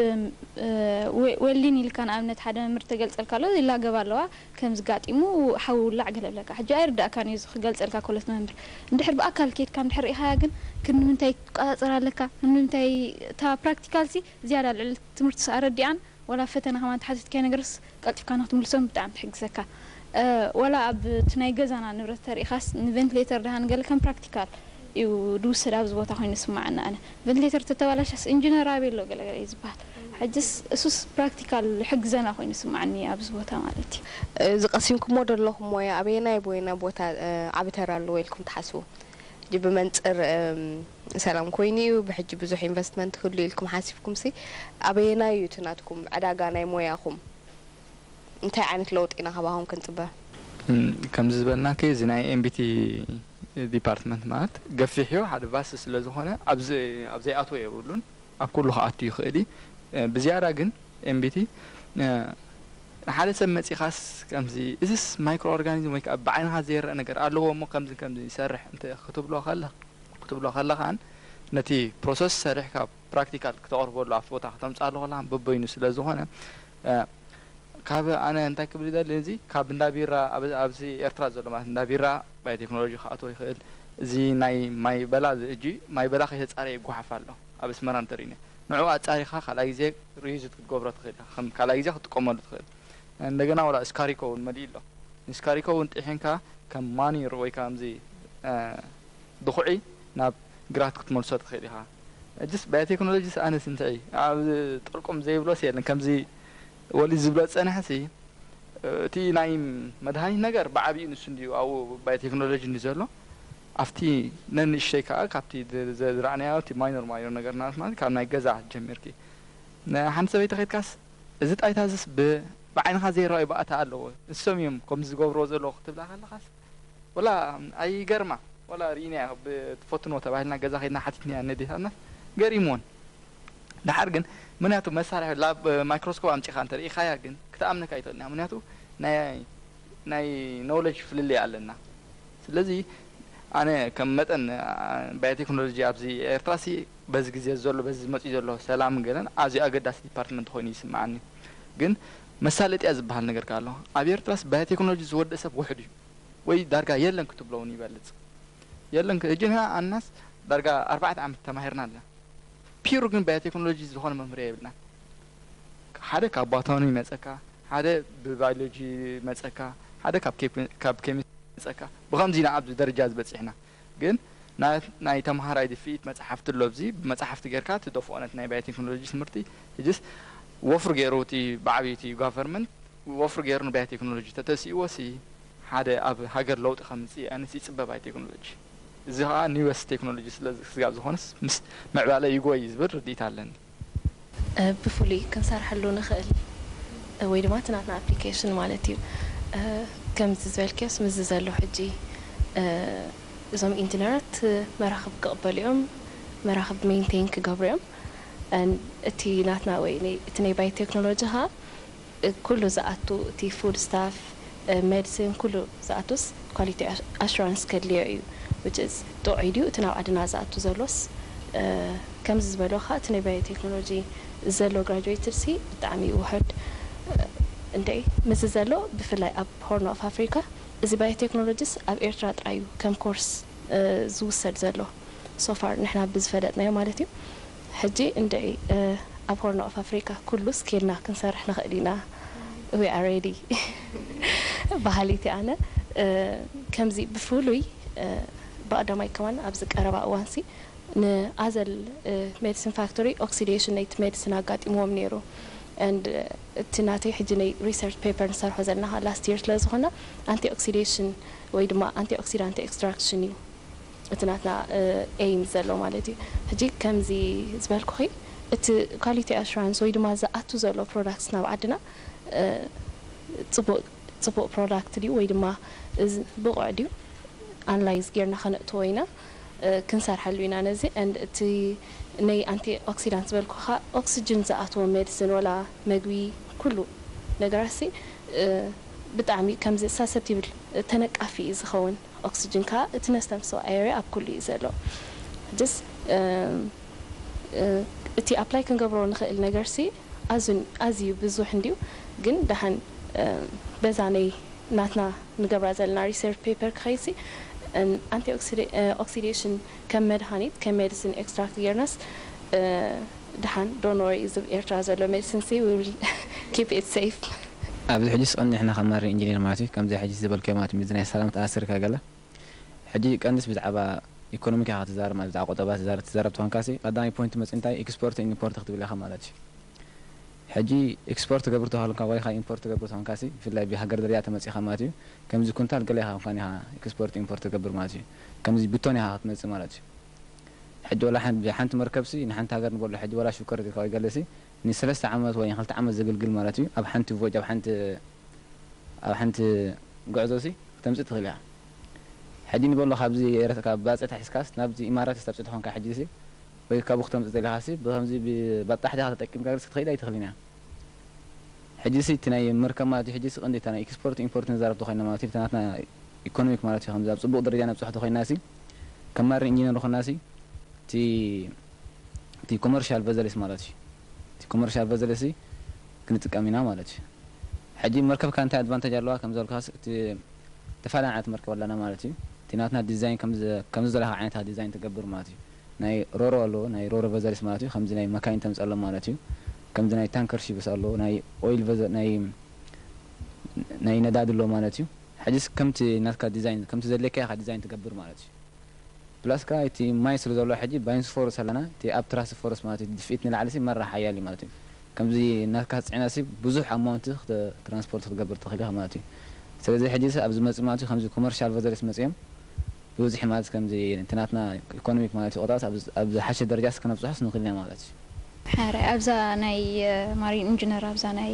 ዌልዲን ኢልካ ንኣብነት ሓደ መምህር ተገልጸልካ ኣሎ ይላገባ ኣለዋ ከም ዝጋጢሙ ሓዊ ውላዕ ገለ ብለካ ሕጂ ኣይርዳእካን እዩ ክገልጸልካ ኮለት መምህር እንድሕር ብኣካል ኬድካ እንድሕር ርኢኻያ ግን ክንምንታይ ትቆጻጸር ኣለካ ንምንታይ እታ ፕራክቲካል ሲ ዝያዳ ልዕሊ ትምህርቲ ኣረዲኣን ዋላ ፈተና ከማን ተሓቲትካዮ ነገርስ ቀልጢፍካ ንክትምልሶም ብጣዕሚ ትሕግዘካ። ዋላ ኣብ እቲ ናይ ገዛና ንብረት ተሪኢኻስ ንቨንትሌተር ደሃን ገለ ከም ፕራክቲካል እዩ ድውሰድ ኣብዚ ቦታ ኮይኑ ስማዓኒ ኣነ። ቨንትሌተር ተተባላሻስ ኢንጂነር ኣበይ ኣሎ ገለገለ እዩ ዝበሃል። ሕጅስ እሱስ ፕራክቲካል ሕግዘና ኮይኑ ስማዓኒ ኣብዚ ቦታ ማለት እዩ። እዚ ቀሲምኩሞ ደለኹም ሞያ ኣበየናይ ቦይና ቦታ ዓቢ ተራ ኣለዎ ኢልኩም ትሓስቡ? ሕጂ ብመንጽር ሰላም ኮይኑ እዩ ብሕጂ ብዙሕ ኢንቨስትመንት ክህሉ ኢልኩም ሓሲብኩም ሲ ኣበየናይ እዩ እቲ ናትኩም ዕዳጋ ናይ ሞያኹም እንታይ ዓይነት ለውጢ ኢና ካባኹም ክንጽበ? ከምዚ ዝበልናኪ እዚ ናይ ኤምቢቲ ዲፓርትመንት ማለት ገፊሕ እዩ ሓደ ቫስት ስለ ዝኾነ ኣብዚ ኣብዘይኣትዎ የብሉን ኣብ ኩሉ ክኣቱ ይኽእል እዩ ብዝያዳ ግን ኤምቢቲ ንሓደ ሰብ መጺኻስ ከምዚ እዚስ ማይክሮ ኦርጋኒዝም ወይ ከዓ ብዓይንኻ ዘይረአ ነገር ኣለዎ እሞ ከምዚ ከምዚ ይሰርሕ እንተ ክትብሎ ከለኻ ክትብሎ ከለኻን ነቲ ፕሮሰስ ሰሪሕካ ፕራክቲካል ክተቕርበሉ ኣብቲ ቦታ ክተምፅኣሉ ከለኻ በበይኑ ስለ ዝኾነ ካብ ኣነ እንታይ ክብል ይደሊ እዚ ካብ እንዳ ቢራ ኣብዚ ኤርትራ ዘሎ ማለት እንዳ ቢራ ባዮቴክኖሎጂ ክኣትዎ ይኽእል እዚ ናይ ማይ በላ እዚ እጂ ማይ በላ ከይተፃረየ ይጓሓፍ ኣሎ ኣብ ኣስመራ እንተሪእና ንዕኡ ኣፃሪኻ ካልኣይ ግዜ ሪዩዝ ክትገብሮ ትኽእል ኢኻ ከም ካልኣይ ግዜ ክትጥቀመሉ ትኽእል እንደገና ዋላ እስካሪኮ እውን መሊኡ ኣሎ ንስካሪኮ እውን ጥሒንካ ከም ማኒር ወይ ከምዚ ድኹዒ ናብ ግራት ክትመልሶ ትኽእል ኢኻ። ሕጅስ ባዮቴክኖሎጂስ ኣነስ እንታይ ኣብ ጥርቁም ዘይብሎስ የለን። ከምዚ ወሊድ ዝብሎ ዝጸንሐሲ እቲ ናይ መድሃኒት ነገር ብዓቢኡ ንሱ እንድዩ ኣብኡ ባዮቴክኖሎጂ እንድዩ ዘሎ። ኣብቲ ነንእሽተይ ከኣ ካብቲ ዝረኣናዮ እቲ ማይኖር ማይኖር ነገር ማለት ማለት ካብ ናይ ገዛ ጀሚርኪ ንሓንቲ ሰበይቲ ከድካስ እዚ ጣይታ እዚስ ብዓይንኻ ዘይረኣዩ ባእታ ኣለዎ። ንሶም እዮም ከምዚ ዝገብርዎ ዘለዉ ክትብላ ከለኻስ ወላ ኣይገርማ ወላ ርኢናያ ብትፈትንዎ ተባሂልና ገዛ ከድና ሓቲትናያ ነዴታትና ገሪምዎን ድሓር ግን ምክንያቱ መሳርሒ ላብ ማይክሮስኮፕ ኣምፂኻ እንተ ርኢኻያ ግን ክትኣምነካ ኣይትኽእልን እያ ምክንያቱ ናይ ናይ ኖውለጅ ፍልልይ ኣለና ስለዚ ኣነ ከም መጠን ባዮቴክኖሎጂ ኣብዚ ኤርትራ ሲ በዚ ግዜ ዘሎ በዚ ዝመፅእ ዘሎ ሰላም ገለን ኣዝዩ ኣገዳሲ ዲፓርትመንት ኮይኑ ይስምዓኒ። ግን መሳለጥያ ዝበሃል ነገር ከ ኣሎ። ኣብ ኤርትራስ ባዮቴክኖሎጂ ዝወደ ሰብ ውሕድ እዩ ወይ ዳርጋ የለን ክትብሎ እውን ይበልፅ። የለን ክ- ሕጂ ንሕና ኣናስ ዳርጋ ኣርባዕተ ዓመት ተማሂርና ኣለና። ፒሩ ግን ባዮቴክኖሎጂ ዝኾነ መምህር የብልና። ሓደ ካብ ባታኒ ይመፀካ፣ ሓደ ብባዮሎጂ ይመፀካ፣ ሓደ ካብ ኬፕ- ካብ ኬሚስትሪ ይመፀካ። ብኸምዚ ኢና ኣብዚ ደረጃ ዝበፂሕና። ግን ናይ ናይ ተምሃራይ ድፍኢት መፅሓፍቲ ኣሎ። ኣብዚ ብመፅሓፍቲ ጌርካ ትደፍኦ ነቲ ናይ ባዮቴክኖሎጂ ትምህርቲ። ሕጅስ ወፍሪ ገይሩ እቲ ብዓብዩ እቲ ጋቨርንመንት ወፍሪ ገይሩ ንባዮቴክኖሎጂ ተተሲእዎ ሲ ሓደ ኣብ ሃገር ለውጢ ከምፅእ ኣነስ ይፅበ ባዮቴክኖሎጂ። እዚ ከዓ ኒወስ ቴክኖሎጂ ስለ ስጋብ ዝኾነስ ምስ ምዕባለ ይጎይ ዝብል ርድኢት ኣለኒ። ብፍሉይ ክንሰርሐሉ ንኽእል ወይ ድማ እቲ ናትና ኣፕሊኬሽን ማለት እዩ። ከምዚ ዝበልክዮስ ምስዚ ዘሎ ሕጂ እዞም ኢንጂነራት መራኽብ ክቕበሉ እዮም፣ መራኽብ ሜንቴን ክገብሩ እዮም። እቲ ናትና ወይ እቲ ናይ ባዮ ቴክኖሎጂ ኸዓ ኩሉ ዝኣቱ እቲ ፉድ ስታፍ ሜድሲን ኩሉ ዝኣቱስ ኳሊቲ ኣሹራንስ ከድልዮ እዩ። Which is ጥዑይ ድዩ እቲ ናብ ዓድና ዝኣቱ ዘሎስ? ከምዚ ዝበሎ ኸዓ እቲ ናይ ባዮ ቴክኖሎጂ ዘሎ ግራጁዌትድ ሲ ብጣዕሚ እዩ ውሑድ። እንተይ ምስዚ ዘሎ ብፍላይ ኣብ ሆርን ኦፍ ኣፍሪካ እዚ ባዮ ቴክኖሎጂስ ኣብ ኤርትራ ጥራይ እዩ ከም ኮርስ ዝውሰድ ዘሎ። So far ንሕና ብዝፈለጥናዮ ማለት እዩ። ሕጂ እንድዒ ኣብ ሆርን ኦፍ ኣፍሪካ ኩሉስ ኬድና ክንሰርሕ ንኽእል ኢና። We are ready በሃሊት እየ ኣነ። ከምዚ ብፍሉይ ብቐዳማይ ከማን ኣብዚ ቀረባ እዋንሲ ንኣዘል ሜዲሲን ፋክቶሪ ኦክሲዴሽን ናይቲ ሜዲሲን ኣጋጢምዎም ነይሩ። And እቲ ናተይ ሕጂ ናይ ሪሰርች ፔፐር ንሰርሖ ዘለና last year ስለ ዝኾና ኣንቲ ኦክሲዴሽን ወይ ድማ ኣንቲ ኦክሲዳንት ኤክስትራክሽን እዩ እቲ ናትና ኤይም ዘሎ ማለት እዩ። ሕጂ ከምዚ ዝበልኩኺ እቲ ኳሊቲ ኣሹራንስ ወይ ድማ ዝኣቱ ዘሎ ፕሮዳክትስ ናብ ዓድና ፅቡቅ ፅቡቅ ፕሮዳክት ድዩ ወይ ድማ ብቑዕ ድዩ ኣናላይዝ ጌርና ከነእትዎ ኢና። ክንሰርሐሉ ኢና ነዚ and እቲ ናይ ኣንቲ ኦክሲዳንት ዝበልኩኻ ኦክስጅን ዝኣትዎ ሜድስን ወላ መግቢ ኩሉ ነገራሲ ብጣዕሚ ከምዚ ሳሰፕቲብል ተነቃፊ እዩ ዝኸውን። ኦክስጅን ከዓ እቲ ነስተንፍሶ ኣየር ኣብ ኩሉ እዩ ዘሎ። ሕጅስ እቲ ኣፕላይ ክንገብሮ ንኽእል ነገርሲ ኣዝዩ ኣዝዩ ብዙሕ እንድዩ፣ ግን ደሓን በዛ ናይ ናትና ንገብራ ዘለና ሪሰርች ፔፐር ክኸይሲ ኣንቲ ኦክሲዴሽን ከም መድሃኒት ከም ሜዲሲን ኤክስትራክት ጌርናስ ደሓን ዶኖር እዩ ዝብ ኤርትራ ዘሎ ሜዲሲን ሲ we will keep it safe። ኣብዚ ሕጂ ስቐኒ ንሕና ከም ማሪ ኢንጂኒር ማለት እዩ ከምዚ ሕጂ ዝበልከ ማለት እዩ ናይ ሰላም ተኣስርካ ገለ ሕጂ ቀንድስ ብዛዕባ ኢኮኖሚካ ክትዛረብ ማለት ብዛዕባ ቆጠባ ትዛረብ ትዛረብ ተኾንካሲ ቀዳማይ ፖይንት መፂ እንታይ ኤክስፖርት ኢምፖርት ክትብል ኢኻ ማለት እዩ። ሕጂ ኤክስፖርት ትገብር ተሃልካ ወይ ካ ኢምፖርት ትገብር ተኾንካሲ ብፍላይ ብሃገር ደረጃ ተመፂኻ ማለት እዩ ከምዚ ኩንታል ገለ ኢኻ እንኳን ኢኻ ኤክስፖርት ኢምፖርት ትገብር ማለት እዩ። ከምዚ ብቶን ኢኻ ክትመፅእ ማለት እዩ። ሕጂ ወላ ሓንቲ ሓንቲ መርከብሲ ንሓንቲ ሃገር ንበሎ ሕጂ ወላ ሽኮር ኢልካ ወይ ገለሲ ንሰለስተ ዓመት ወይ ንክልተ ዓመት ዘገልግል ማለት እዩ ኣብ ሓንቲ ቮጅ ኣብ ሓንቲ ኣብ ሓንቲ ጉዕዞ ሲ ክተምፅእ ትኽእል ኢኻ። ሕጂ ንበሎ ካብዚ ኤረ- ካብ ባፅዕ ተሒዝካስ ናብዚ ኢማራት ተብፅእ ተኾንካ ሕጂ ሲ ወይ ካብኡ ክተምፅእ ደሊኻ ሲ ብከምዚ ብባጣሕ ዲኻ ተጠቂምካ ሲ ክትኸይድ ኣይትኽእልን ኢኻ። ሕጂ ሲ እቲ ናይ መርከብ ማለት እዩ ሕጂ ሲ ቀንዲ እታ ናይ ኤክስፖርት ኢምፖርት ንዛረብ ተኾይና ማለት እዩ እታ ናትና ኢኮኖሚክ ማለት እዩ ከምዚ ኣብ ፅቡቕ ደረጃ ነብፅሖ ተኾይና ሲ ከም ማሪ ኢንጂነር ኾና ሲ እቲ እቲ ኮመርሻል ቨዘልስ ማለት እዩ እቲ ኮመርሻል ቨዘልስ ክንጥቀም ኢና ማለት እዩ። ሕጂ መርከብካ እንታይ ኣድቫንቴጅ ኣለዋ ከም ዘልካስ እቲ ተፈላለየ ዓይነት መርከብ ኣለና ማለት እዩ። እቲ ናትና ዲዛይን ከምዚ ዘለካ ዓይነት ዲዛይን ትገብር ማለት እዩ። ናይ ሮሮ ኣሎ ናይ ሮሮ ቨዘልስ ማለት እዩ ከምዚ ናይ መካይን ተምፀሎም ማለት እዩ። ከምዚ ናይ ታንከር ሺፕስ ኣሎ ናይ ኦይል ቨዘ ናይ ናይ ነዳዲ ኣሎ ማለት እዩ። ሕጅስ ከምቲ ናትካ ዲዛይን ከምቲ ዘድለካ ኢኻ ዲዛይን ትገብር ማለት እዩ። ፕላስ ከኣ እቲ ማይ ስለ ዘሎ ሕጂ ባይንስፎርስ ኣለና እቲ ኣብ ትራንስፎርስ ማለት እዩ ድፍኢት ንላዕሊ ሲ መራ ሓያል እዩ ማለት እዩ። ከምዚ ናትካ ጽዕና ሲ ብዙሕ ኣማውንት ትራንስፖርት ክትገብር ትኽእል ኢኻ ማለት እዩ። ስለዚ ሕጂ ሲ ኣብ ዝመጽእ ማለት እዩ ከምዚ ኮመርሻል ቨዘልስ መጽዮም ብብዝሒ ማለት ከምዚ እቲ ናትና ኢኮኖሚክ ማለት እዩ ቆጣስ ኣብ ዝሓሸ ደረጃ ሲ ከነብጽሖስ ንኽእል ኢና ማለት እዩ። ሓራይ ኣብዛ ናይ ማሪን ኢንጂነር ኣብዛ ናይ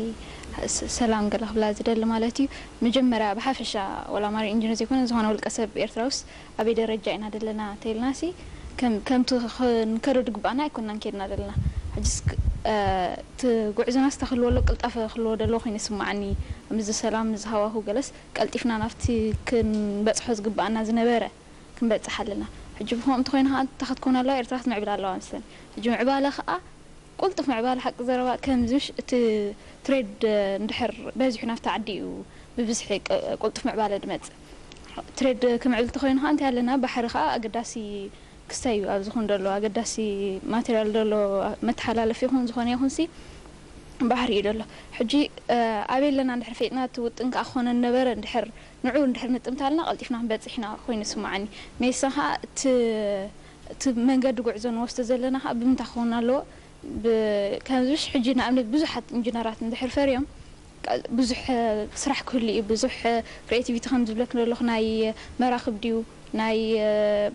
ሰላም ገለ ክብላ ዝደሊ ማለት እዩ መጀመርያ ብሓፈሻ ወላ ማሪን ኢንጂነር ዘይኮነ ዝኾነ ውልቀ ሰብ ኤርትራ ውስ ኣበይ ደረጃ ኢና ደለና ተይልና ሲ ከም ከምቲ ክንከዶ ድግባኣና ኣይኮናን ከድና ደለና ሕጅስ እቲ ጉዕዞና ስተ ክህልወሎ ቅልጣፈ ክህልዎ ደሎ ኮይኑ ይስማዓኒ ምዚ ሰላም ምዚ ሃዋሁ ገለስ ቀልጢፍና ናብቲ ክንበጽሖ ዝግባኣና ዝነበረ ክንበጽሕ ኣለና። ሕጂ ብኸምኡ እንተኾይኑ ኸዓ እንታይ ክትከውን ኣለዋ? ኤርትራ ክትምዕብል ኣለዋ መስለኒ። ሕጂ ምዕባለ ኸዓ ቁልጡፍ ምዕባለ ሓቂ ዘረባ ከምዚ ምሽ እቲ ትሬድ እንድሕር በዚሑ ናብቲ ዓዲ እዩ ብብዝሒ ቅ- ቁልጡፍ ምዕባለ ዝመጽእ። ትሬድ ክምዕብል እንተኾይኑ ኸዓ እንታይ ኣለና? ባሕሪ ኸዓ ኣገዳሲ ክስታይ እዩ ኣብዚ ኹን ዘሎ ኣገዳሲ ማቴሪያል ዘሎ መተሓላለፊ ይኹን ዝኾነ ይኹንሲ ባሕሪ እዩ ዘሎ። ሕጂ ኣበይ ኣለና እንድሕር ፈይጥና እቲ ውጥን ከዓ ክኾነ ነበረ እንድሕር ንዑ እንድሕር ንጥምታልና ቀልጢፍና ክንበፅሕ ኢና ኮይኑ ስምዓኒ። ሜሳ ከዓ እቲ እቲ መንገዲ ጉዕዞ ንወስዶ ዘለና ከዓ ብምንታይ ክኸውን ኣለዎ? ከምዚሽ ሕጂ ንኣብነት ብዙሓት ኢንጂነራት እንድሕር ፈርዮም ብዙሕ ስራሕ ክህሉ እዩ። ብዙሕ ክሬቲቪቲ ከም ዝብለክ ዘለኹ ናይ መራኽብ ድዩ ናይ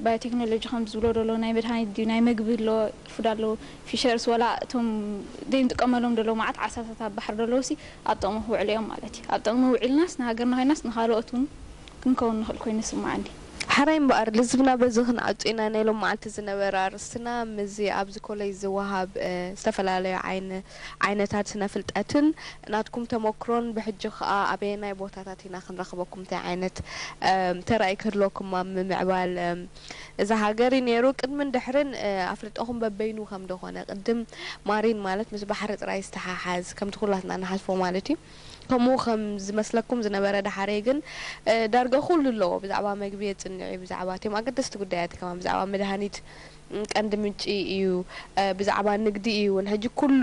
ባዮቴክኖሎጂ ከም ዝብሎ ደሎ ናይ መድሃኒት ድዩ ናይ መግቢ ኣሎ ፉድ ኣለዉ ፊሸርስ ወላ እቶም ዘይንጥቀመሎም ደሎ መዓት ዓሳታት ኣብ ባሕር ደለዉ ሲ ኣብ ጥቕሚ ክውዕሉ እዮም ማለት እዩ። ኣብ ጥቕሚ ውዒልናስ ንሃገርና ኮይናስ ንካልኦት እውን ክንከውን ንኽእል ኮይኑ ይስምዓኒ። ሓራይ እምበኣር ልዝብና በዚ ክንዓጹ ኢና። ናይ ሎም መዓልቲ ዝነበረ ኣርእስትና ምስዚ ኣብዚ ኮሌጅ ዝወሃብ ዝተፈላለዩ ዓይነታት ስነ ፍልጠትን ናትኩም ተመክሮን ብሕጂ ከኣ ኣበየናይ ቦታታት ኢና ክንረኽበኩም እንታይ ዓይነት ተራእይ ክህልወኩም ኣብ ምምዕባል እዛ ሃገር እዩ ነይሩ። ቅድምን ድሕርን ኣፍልጦኹም በበይኑ ከም ደኾነ ቅድም ማሪን ማለት ምስ ባሕሪ ጥራይ ዝተሓሓዝ ከምቲ ኩላትና ንሓስቦ ማለት እዩ። ከምኡ ከም ዝመስለኩም ዝነበረ ዳሓረይ ግን ዳርጋ ኩሉ ኣለዎ። ብዛዕባ መግቢ የጽንዕ እዩ፣ ብዛዕባ እቲኦም ኣገደስቲ ጉዳያት ከማን ብዛዕባ መድሃኒት ቀንዲ ምንጪ እዩ፣ ብዛዕባ ንግዲ እዩ እውን። ሕጂ ኩሉ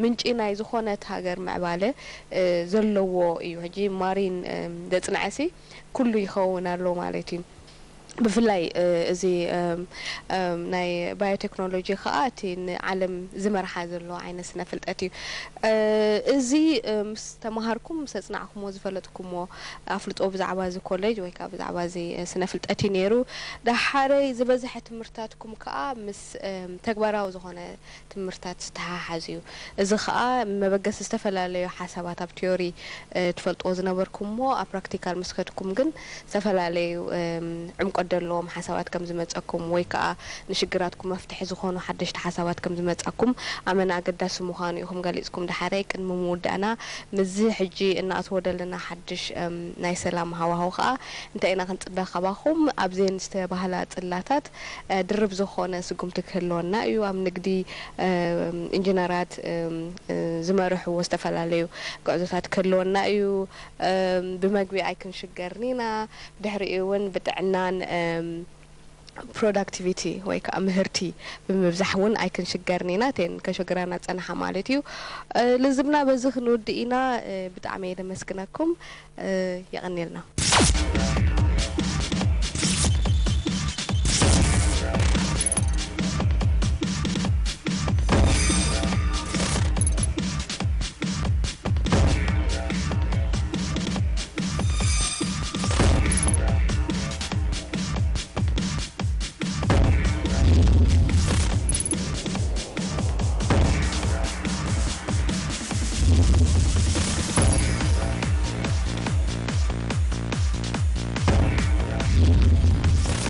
ምንጪ ናይ ዝኾነት ሃገር ምዕባለ ዘለዎ እዩ። ሕጂ ማሪን ዘጽንዐሲ ኩሉ ይኸውን ኣሎ ማለት እዩ። ብፍላይ እዚ ናይ ባዮቴክኖሎጂ ከዓ እቲ ንዓለም ዝመርሓ ዘሎ ዓይነት ስነ ፍልጠት እዩ። እዚ ምስ ተምሃርኩም ምስ ኣፅናዕኩሞ ዝፈለጥኩሞ ኣፍልጦ ብዛዕባ እዚ ኮሌጅ ወይ ከዓ ብዛዕባ እዚ ስነ ፍልጠት እዩ ነይሩ። ዳሓረይ ዝበዝሐ ትምህርትታትኩም ከዓ ምስ ተግባራዊ ዝኾነ ትምህርታት ዝተሓሓዝ እዩ። እዚ ኸኣ መበገሲ ዝተፈላለዩ ሓሳባት ኣብ ቲዮሪ ትፈልጥዎ ዝነበርኩም እሞ ኣብ ፕራክቲካል ምስ ከድኩም ግን ዝተፈላለዩ ዕምቆት ዘለዎም ሓሳባት ከም ዝመፀኩም ወይ ከዓ ንሽግራትኩም መፍትሒ ዝኾኑ ሓደሽቲ ሓሳባት ከም ዝመፀኩም ኣመና ኣገዳሲ ምዃኑ ኢኹም ገሊፅኩም። ዳሓረይ ቅድሚ ምውዳእና ምስዚ ሕጂ እናእትዎ ዘለና ሓድሽ ናይ ሰላም ሃዋህው ኸኣ እንታይ ኢና ክንፅበ ካባኹም? ኣብዘን ዝተባህላ ፅላታት ድርብ ዝኾነ ስጉምቲ ክህልወና እዩ። ኣብ ንግዲ ኢንጂነራት ዝመርሕዎ ዝተፈላለዩ ጉዕዞታት ክህልወና እዩ። ብመግቢ ኣይክንሽገርን ኢና። ብድሕሪኡ እውን ብጥዕናን ፕሮዳክቲቪቲ ወይ ከዓ ምህርቲ ብምብዛሕ እውን ኣይክንሽገርን ኢና። እተን ከሸግረና ዝፀንሓ ማለት እዩ። ልዝብና በዚ ክንውድእ ኢና። ብጣዕሚ እየ ደመስግነኩም። የቐንየልና።